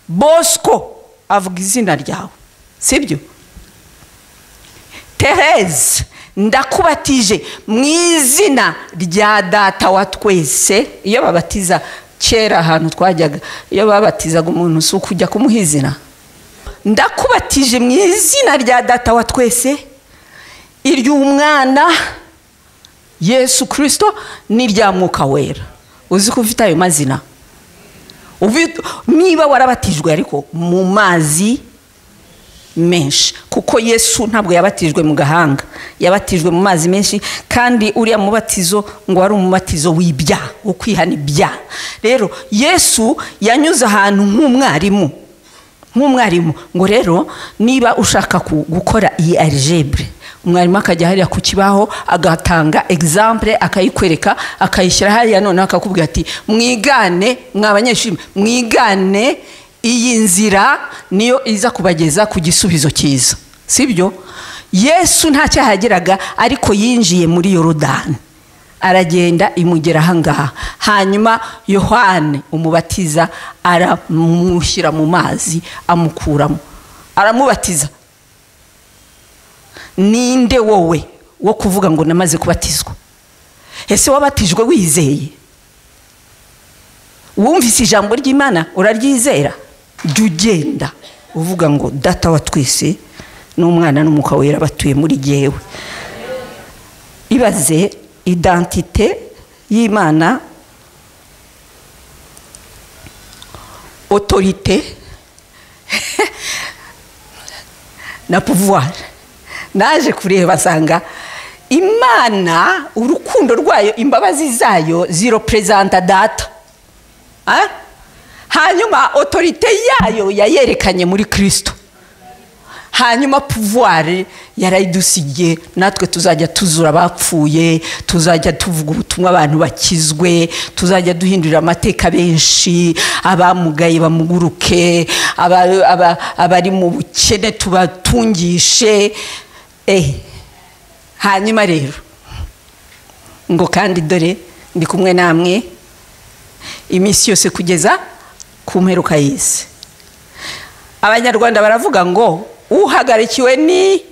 Bosco, avuga izina ryawe, sibyo? Therese, ndakubatije mu izina rya Data wa twese. Iyo babatiza kera ahantu twajyaga, iyo babatizaga umuntu si ukujya kumuha izina. Ndakubatije mu izina rya Data wa twese, iry'Umwana Yesu Kristo n'irya Mwuka Wera. Uzi ko ufite ayo mazina? Niba warabatijwe ariko mu mazi menshi, kuko Yesu ntabwo yabatijwe mu gahanga, yabatijwe mu mazi menshi, kandi uriya mubatizo ngo wari umubatizo w'ibyaha, wo kwihana ibyaha. Rero Yesu yanyuze ahantu nk'umwarimu, ngo rero niba ushaka gukora iyi algebre, umwarimu akajya hariya ku kibaho agatanga exemple, akayikwereka, akayishyira hariya, noneho akakubwira ati mwigane mwa banyeshuri, mwigane iyi nzira niyo iza kubageza ku gisubizo cyiza, sibyo? Yesu nta cyaha yageraga, ariko yinjiye muri Yorodani aragenda imugera ahangaha, hanyuma Yohane umubatiza aramushyira mu mazi, amukuramo, aramubatiza. Ninde wowe wo kuvuga ngo namaze kubatizwa? Ese wabatijwe wizeye? Wumvise ijambo ry'Imana uraryizera? Jya ugenda uvuga ngo Data wa twese n'Umwana n'Umwuka Wera batuye muri jyewe. Ibaze identité y'Imana, autorité na pouvoir. Naje kureba nsanga Imana urukundo rwayo, imbabazi zayo zirepresenta Data. Hanyuma autorité yayo yayerekanye muri Kristo. Hanyuma pouvoir yarayidusigiye, natwe tuzajya tuzura abapfuye, tuzajya tuvuga ubutumwa abantu bakizwe, tuzajya duhindurira amateka benshi, abamugaye bamuguruke, abari mu bukene tubatungishe. Hanyuma rero ngo kandi dore ndi kumwe namwe iminsi yose kugeza ku mperuka y'isi. Abanyarwanda baravuga ngo Uhagarikiwe ni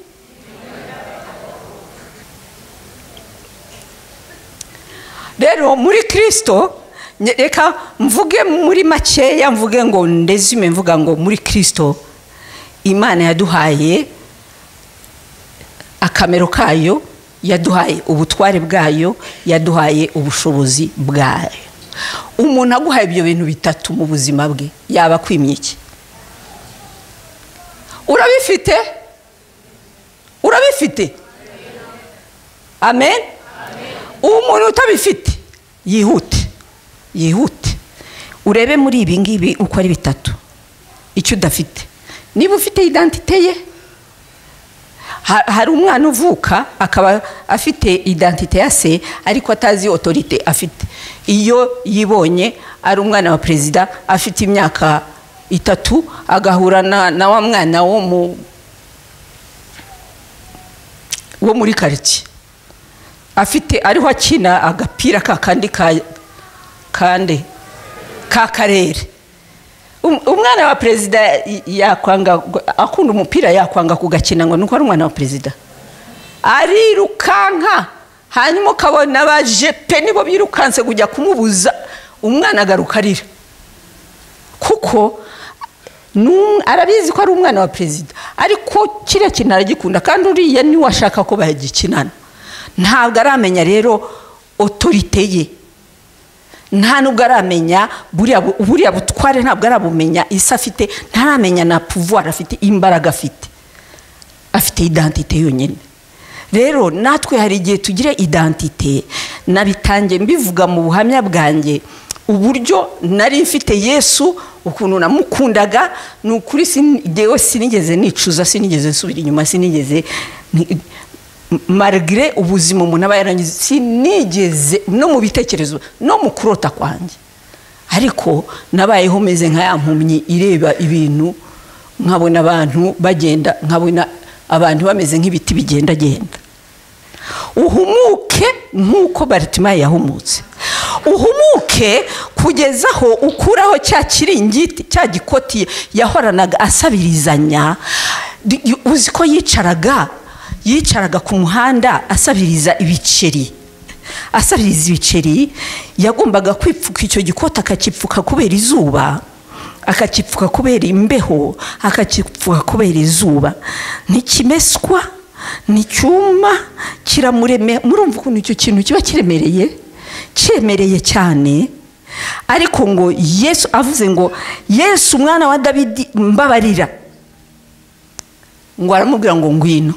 rero muri Kristo. Reka mvuge muri makeya, mvuge ngo ndezume, mvuga ngo muri Kristo Imana yaduhaye akamero kayo, yaduhaye ubutware bwayo, yaduhaye ubushobozi bwayo. Umuntu aguhaye ibyo bintu bitatu mu buzima bwe yaba kwimye iki? Urabifite? Urabifite? Amen. Umuntu utabifite yihute, yihute urebe muri ibi ngibi uko ari bitatu icyo udafite. Niba ufite identite ye, hari umwana uvuka akaba afite identite ya se ariko atazi autorité afite. Iyo yibonye ari umwana wa perezida afite imyaka 3 agahura na wa mwana wo muri quartier afite ariho akina agapira ka kandi kande ka karere. Umwana wa perezida yakwanga, akunda umupira yakwanga kugakina ngo nuko ari umwana wa perezida, arirukanka. Hanyuma ukabona abajepe nibo birukanse kujya kumubuza, umwana agaruka arira kuko arabizi ko ari umwana wa perezida, ariko kiriya kintu aragikunda kandi uriya niwe ashaka ko bagikinana. Ntabwo aramenya rero autorité ye, nta nubwo aramenya buriya butware, ntabwo arabumenya isi afite, ntaramenya na pouvoir afite, imbaraga afite. Afite identité yonyine. Rero natwe hari igihe tugira identité. Nabitange mbivuga mu buhamya bwanjye uburyo nari mfite Yesu, ukuntu namukundaga. Ni ukuri singewe sinigeze nicuza, sinigeze nsubira inyuma, sinigeze malgré ubuzima umuntu aba yarangize, sinigeze no mu bitekerezo no mu kurota kwanjye. Ariko nabayeho meze nka ya mpumyi ireba ibintu, nkabona abantu bagenda, nkabona abantu bameze nk'ibiti bigenda genda. Uhumuke nk'uko Bartimayo yahumutse, uhumuke kugeza aho ukuraho cya kiringiti, cya gikoti yahoranaga asabirizanya. Uzi ko yicaraga ku muhanda asabiriza ibiceri, asabiriza ibiceri. Yagombaga kwipfuka icyo gikoti, akakipfuka kubera izuba, akakipfuka kubera imbeho, akakipfuka kubera izuba. Ntikimeswa, nticyuma, kiramureme. Murumva ukuntu icyo kintu kiba kiremereye, kiremereye cyane. Ariko ngo Yesu avuze ngo Yesu umwana wa Dawidi mbabarira, ngo aramubwira ngo ngwino.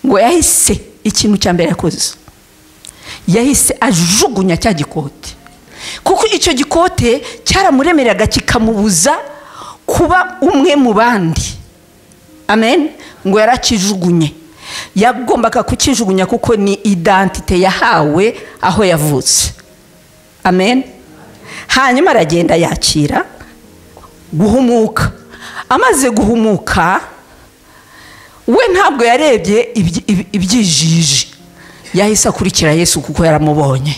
Ngo yahise ikintu cya mbere yakoze, yahise ajugunya cya gikote, kuko icyo gikote cyaramuremereraga kikamubuza kuba umwe mu bandi. Amen. Ngo yarakijugunye, yagombaga kukijugunya kuko ni identite yahawe aho yavutse. Amen. Hanyuma aragenda yakira guhumuka. Amaze guhumuka, we ntabwo yarebye ibyijiji, yahise akurikira Yesu kuko yaramubonye.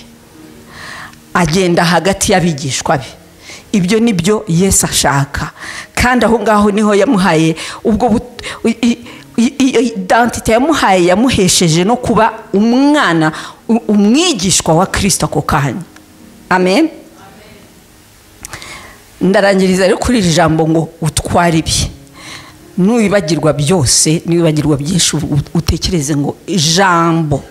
Agenda hagati y'abigishwa be. Ibyo nibyo Yesu ashaka, kandi aho ngaho niho yamuhaye ubwo identite yamuhaye, yamuhesheje no kuba umwana, umwigishwa wa Kristo ako kanya. Amen. Ndarangiriza rero kuri iri jambo ngo utware ibi. Nubibagirwa byose, nubibagirwa byinshi, utekereze ngo ijambo,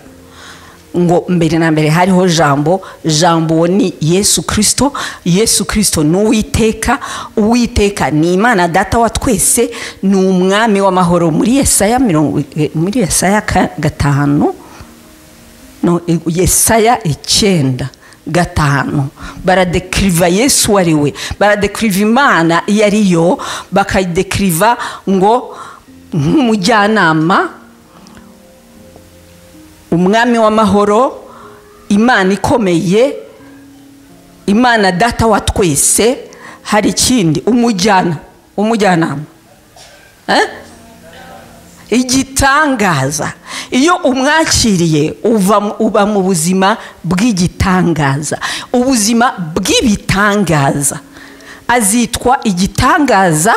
ngo mbere na mbere hariho jambo, jambo ni Yesu Kristo. Yesu Kristo ni Uwiteka, Uwiteka ni Imana Data wa twese, ni umwami w'amahoro. Muri Yesaya muri Yesaya 5, no Yesaya 9:5, baradekriva Yesu ari we, baradekriva Imana iyo ari yo, bakayidekriva ngo nk'umujyanama, umwami w'amahoro, Imana ikomeye, Imana Data wa twese. Hari ikindi, umujyanama, igitangaza. Iyo umwakiriye uba mu buzima bw'igitangaza, ubuzima bw'ibitangaza. Azitwa igitangaza,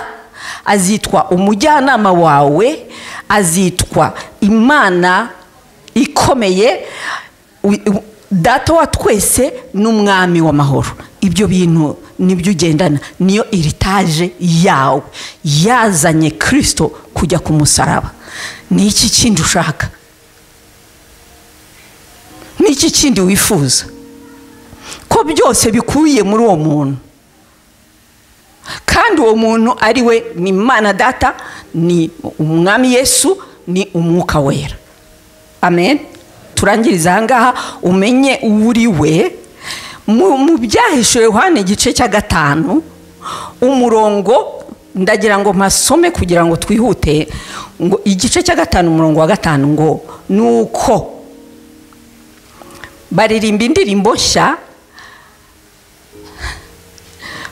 azitwa umujyanama wawe, azitwa Imana ikomeye, Data wa twese n'umwami w'amahoro. Ibyo bintu nibyo ugendana, niyo héritage yawe yazanye Kristo kujya ku musaraba. Ni iki kindi ushaka? Ni iki kindi wifuza? Ko byose bikubiye muri uwo muntu, kandi uwo muntu ari we ni Imana Data, ni umwami Yesu, ni umwuka wera. Amen. Turangiriza ahangaha umenye uri we. Mu Byahishuwe Yohana igice cya 5 umurongo, ndagira ngo mpasome kugira ngo twihute, ngo igice cya 5 umurongo wa 5 ngo nuko baririmba indirimbo nshya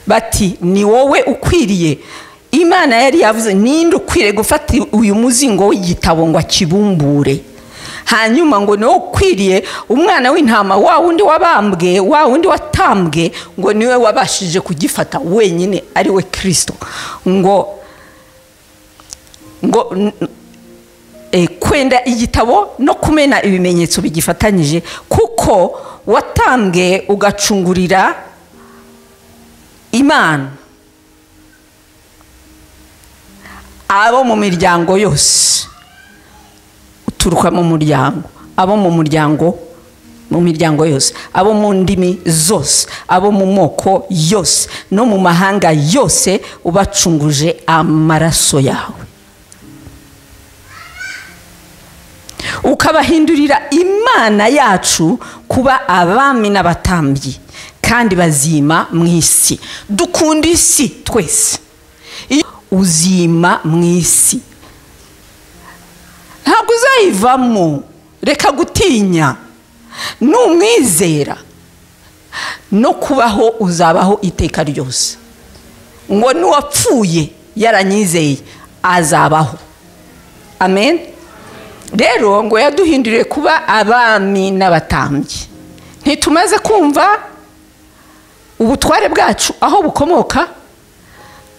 bati ni wowe ukwiriye. Imana yari yavuze ninde ukwiriye gufata uyu muzingo w'igitabo ngo akibumbure. Hanyuma ngo ni wowe ukwiriye, umwana w'intama wa wundi wabambwe, wa wundi watambwe, ngo niwe wabashije kugifata wenyine, ari we Kristo. Ngo kwenda igitabo no kumena ibimenyetso bigifatanyije, kuko watambwe ugacungurira Imana abo mu miryango yose, uturuka mu muryango, abo mu muryango, mu miryango yose, abo mu ndimi zose, abo mu moko yose no mu mahanga yose, ubacunguje amaraso yawe, ukabahindurira Imana yacu kuba abami n'abatambyi, kandi bazima mu isi. Dukunda isi twese. Uzima mu isi, ntabwo uzayivamo. Reka gutinya, numwizera no kubaho uzabaho iteka ryose. Ngo n'uwapfuye yaranyizeye azabaho. Amen. Rero ngo yaduhinduriye kuba abami n'abatambyi. Ntitumaze kumva ubutware bwacu aho bukomoka?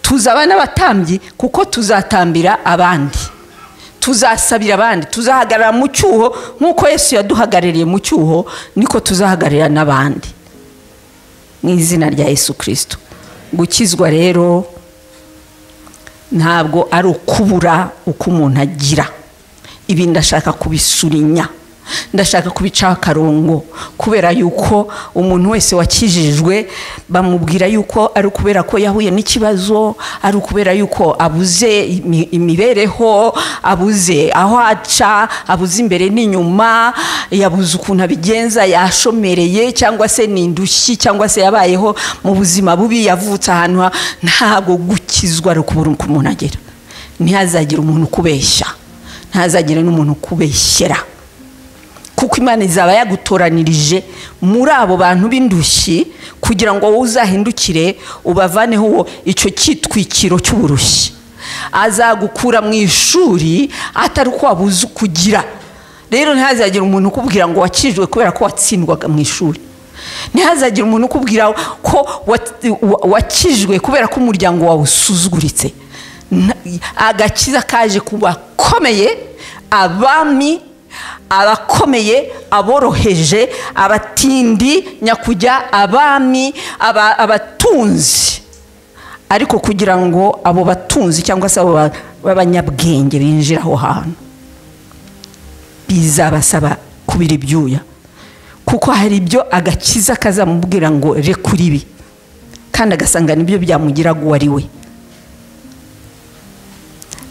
Tuzaba n'abatambyi kuko tuzatambira abandi, tuzasabira abandi, tuzahagarara mu cyuho nk'uko Yesu yaduhagarariye mu cyuho, niko tuzahagararira n'abandi mu izina rya Yesu Kristo. Gukizwa rero ntabwo ari ukubura uko umuntu agira. Ibi ndashaka kubisurinya, ndashaka kubica akarongo, kubera yuko umuntu wese wakijijwe bamubwira yuko ari kubera ko yahuye n'ikibazo, ari kubera yuko abuze imibereho, abuze aho aca, abuze imbere n'inyuma, yabuze ukuntu abigenza, yashomereye cyangwa se ni indushyi, cyangwa se yabayeho mu buzima bubi, yavutse ahantu. Ntabwo gukizwa ari ukubura uko umuntu agera. Ntihazagire umuntu ukubeshya, ntihazagire n'umuntu ukubeshyera, kuko Imana izaba yagutoranirije muri abo bantu b'indushyi kugira ngo wowe uzahindukire ubavaneho icyo cyitwikiro cy'uburushyi. Azagukura mu ishuri atari uko wabuze kugira. Rero ntihazagire umuntu ukubwira ngo wakijwe kubera ko watsindwaga mu ishuri. Ntihazagire umuntu ukubwira ko wakijwe kubera ko umuryango wawe usuzuguritse. Agakiza kaje kubakomeye, abami, abakomeye, aboroheje, abatindi, nyakujya, abami, abatunzi. Ariko kugira ngo abo batunzi cyangwa se abo b'abanyabwenge binjira aho hantu, bizabasaba kubira ibyuya, kuko hari ibyo agakiza kazamubwira ngo rekura ibi, kandi agasanga nibyo byamugira uwo ari we.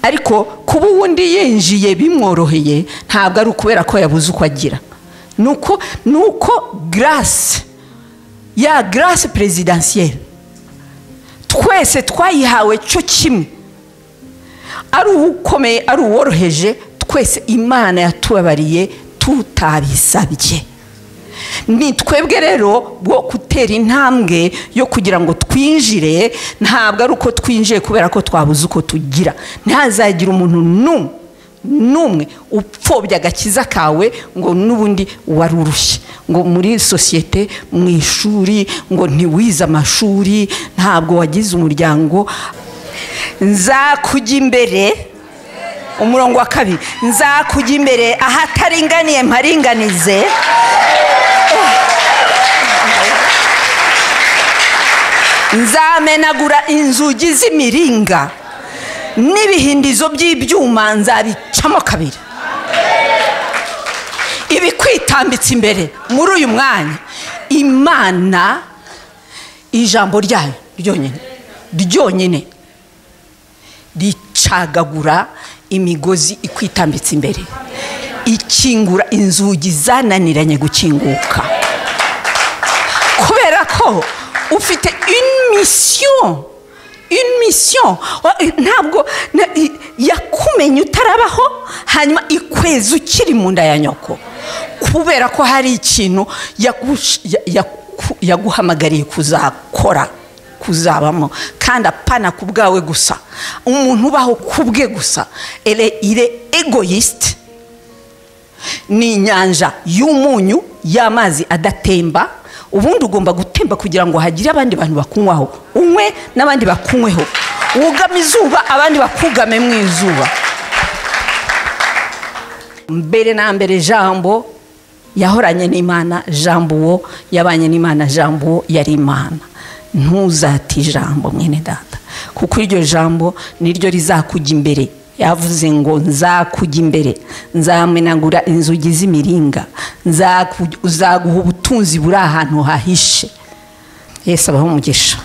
Ariko kuba uwundi yinjiye bimworoheye ntabwo ari ukubera ko yabuze uko agira, nuko grâce ya grâce présidentielle twese twayihawe cyo kimwe, ari ukomeye ari uworoheje, twese Imana yatubabariye tutabisabye. Ni twebwe rero bwo gutera intambwe yo kugira ngo twinjire. Ntabwo ari uko twinjiye kubera ko twabuze uko tugira. Ntihazagira umuntu n'umwe upfobya agakiza kawe ngo n'ubundi wari urushye, ngo muri sosiyete, mu ishuri, ngo ntiwize amashuri, ntabwo wagize umuryango. Nzakujya imbere. Umurongo wa 2, nzakujya imbere ahataringaniye mparinganize. Nzamenagura inzugi z'imiringa n'ibihindizo by'ibyuma nzabicamo kabiri. Ibikwitambitse imbere muri uyu mwanya, Imana ijambo ryayo ryonyine ryonyine ricagagura imigozi ikwitambitse imbere, ikingura inzugi zananiranye gukinguka. Kubera ko ufite une mission, une mission. Ntabwo yakumenye utarabaho, hanyuma ikwezi ukiri mu nda ya nyoko, kubera ko hari ikintu yaguhamagariye kuzakora, kuzabamo. Kandi apana ku bwawe gusa. Umuntu ubaho ku bwe gusa, il est égoïste. Ni inyanja y'umunyu y'amazi adatemba. Ubundi ugomba gutemba kugira ngo hagire abandi bantu bakunywaho, unywe n'abandi bakunyweho, wugame izuba abandi bakugame mu izuba. Mbere na mbere Jambo yahoranye n'Imana, Jambo uwo yabanye n'Imana, Jambo uwo yari Imana. Ntuzate ijambo mwene data, kuko iryo jambo niryo rizakujya imbere. Yavuze ngo nzakujya imbere, nzamenagura inzugi z'imiringa, nzaguha ubutunzi buri ahantu hahishe. Yesu abahe umugisha.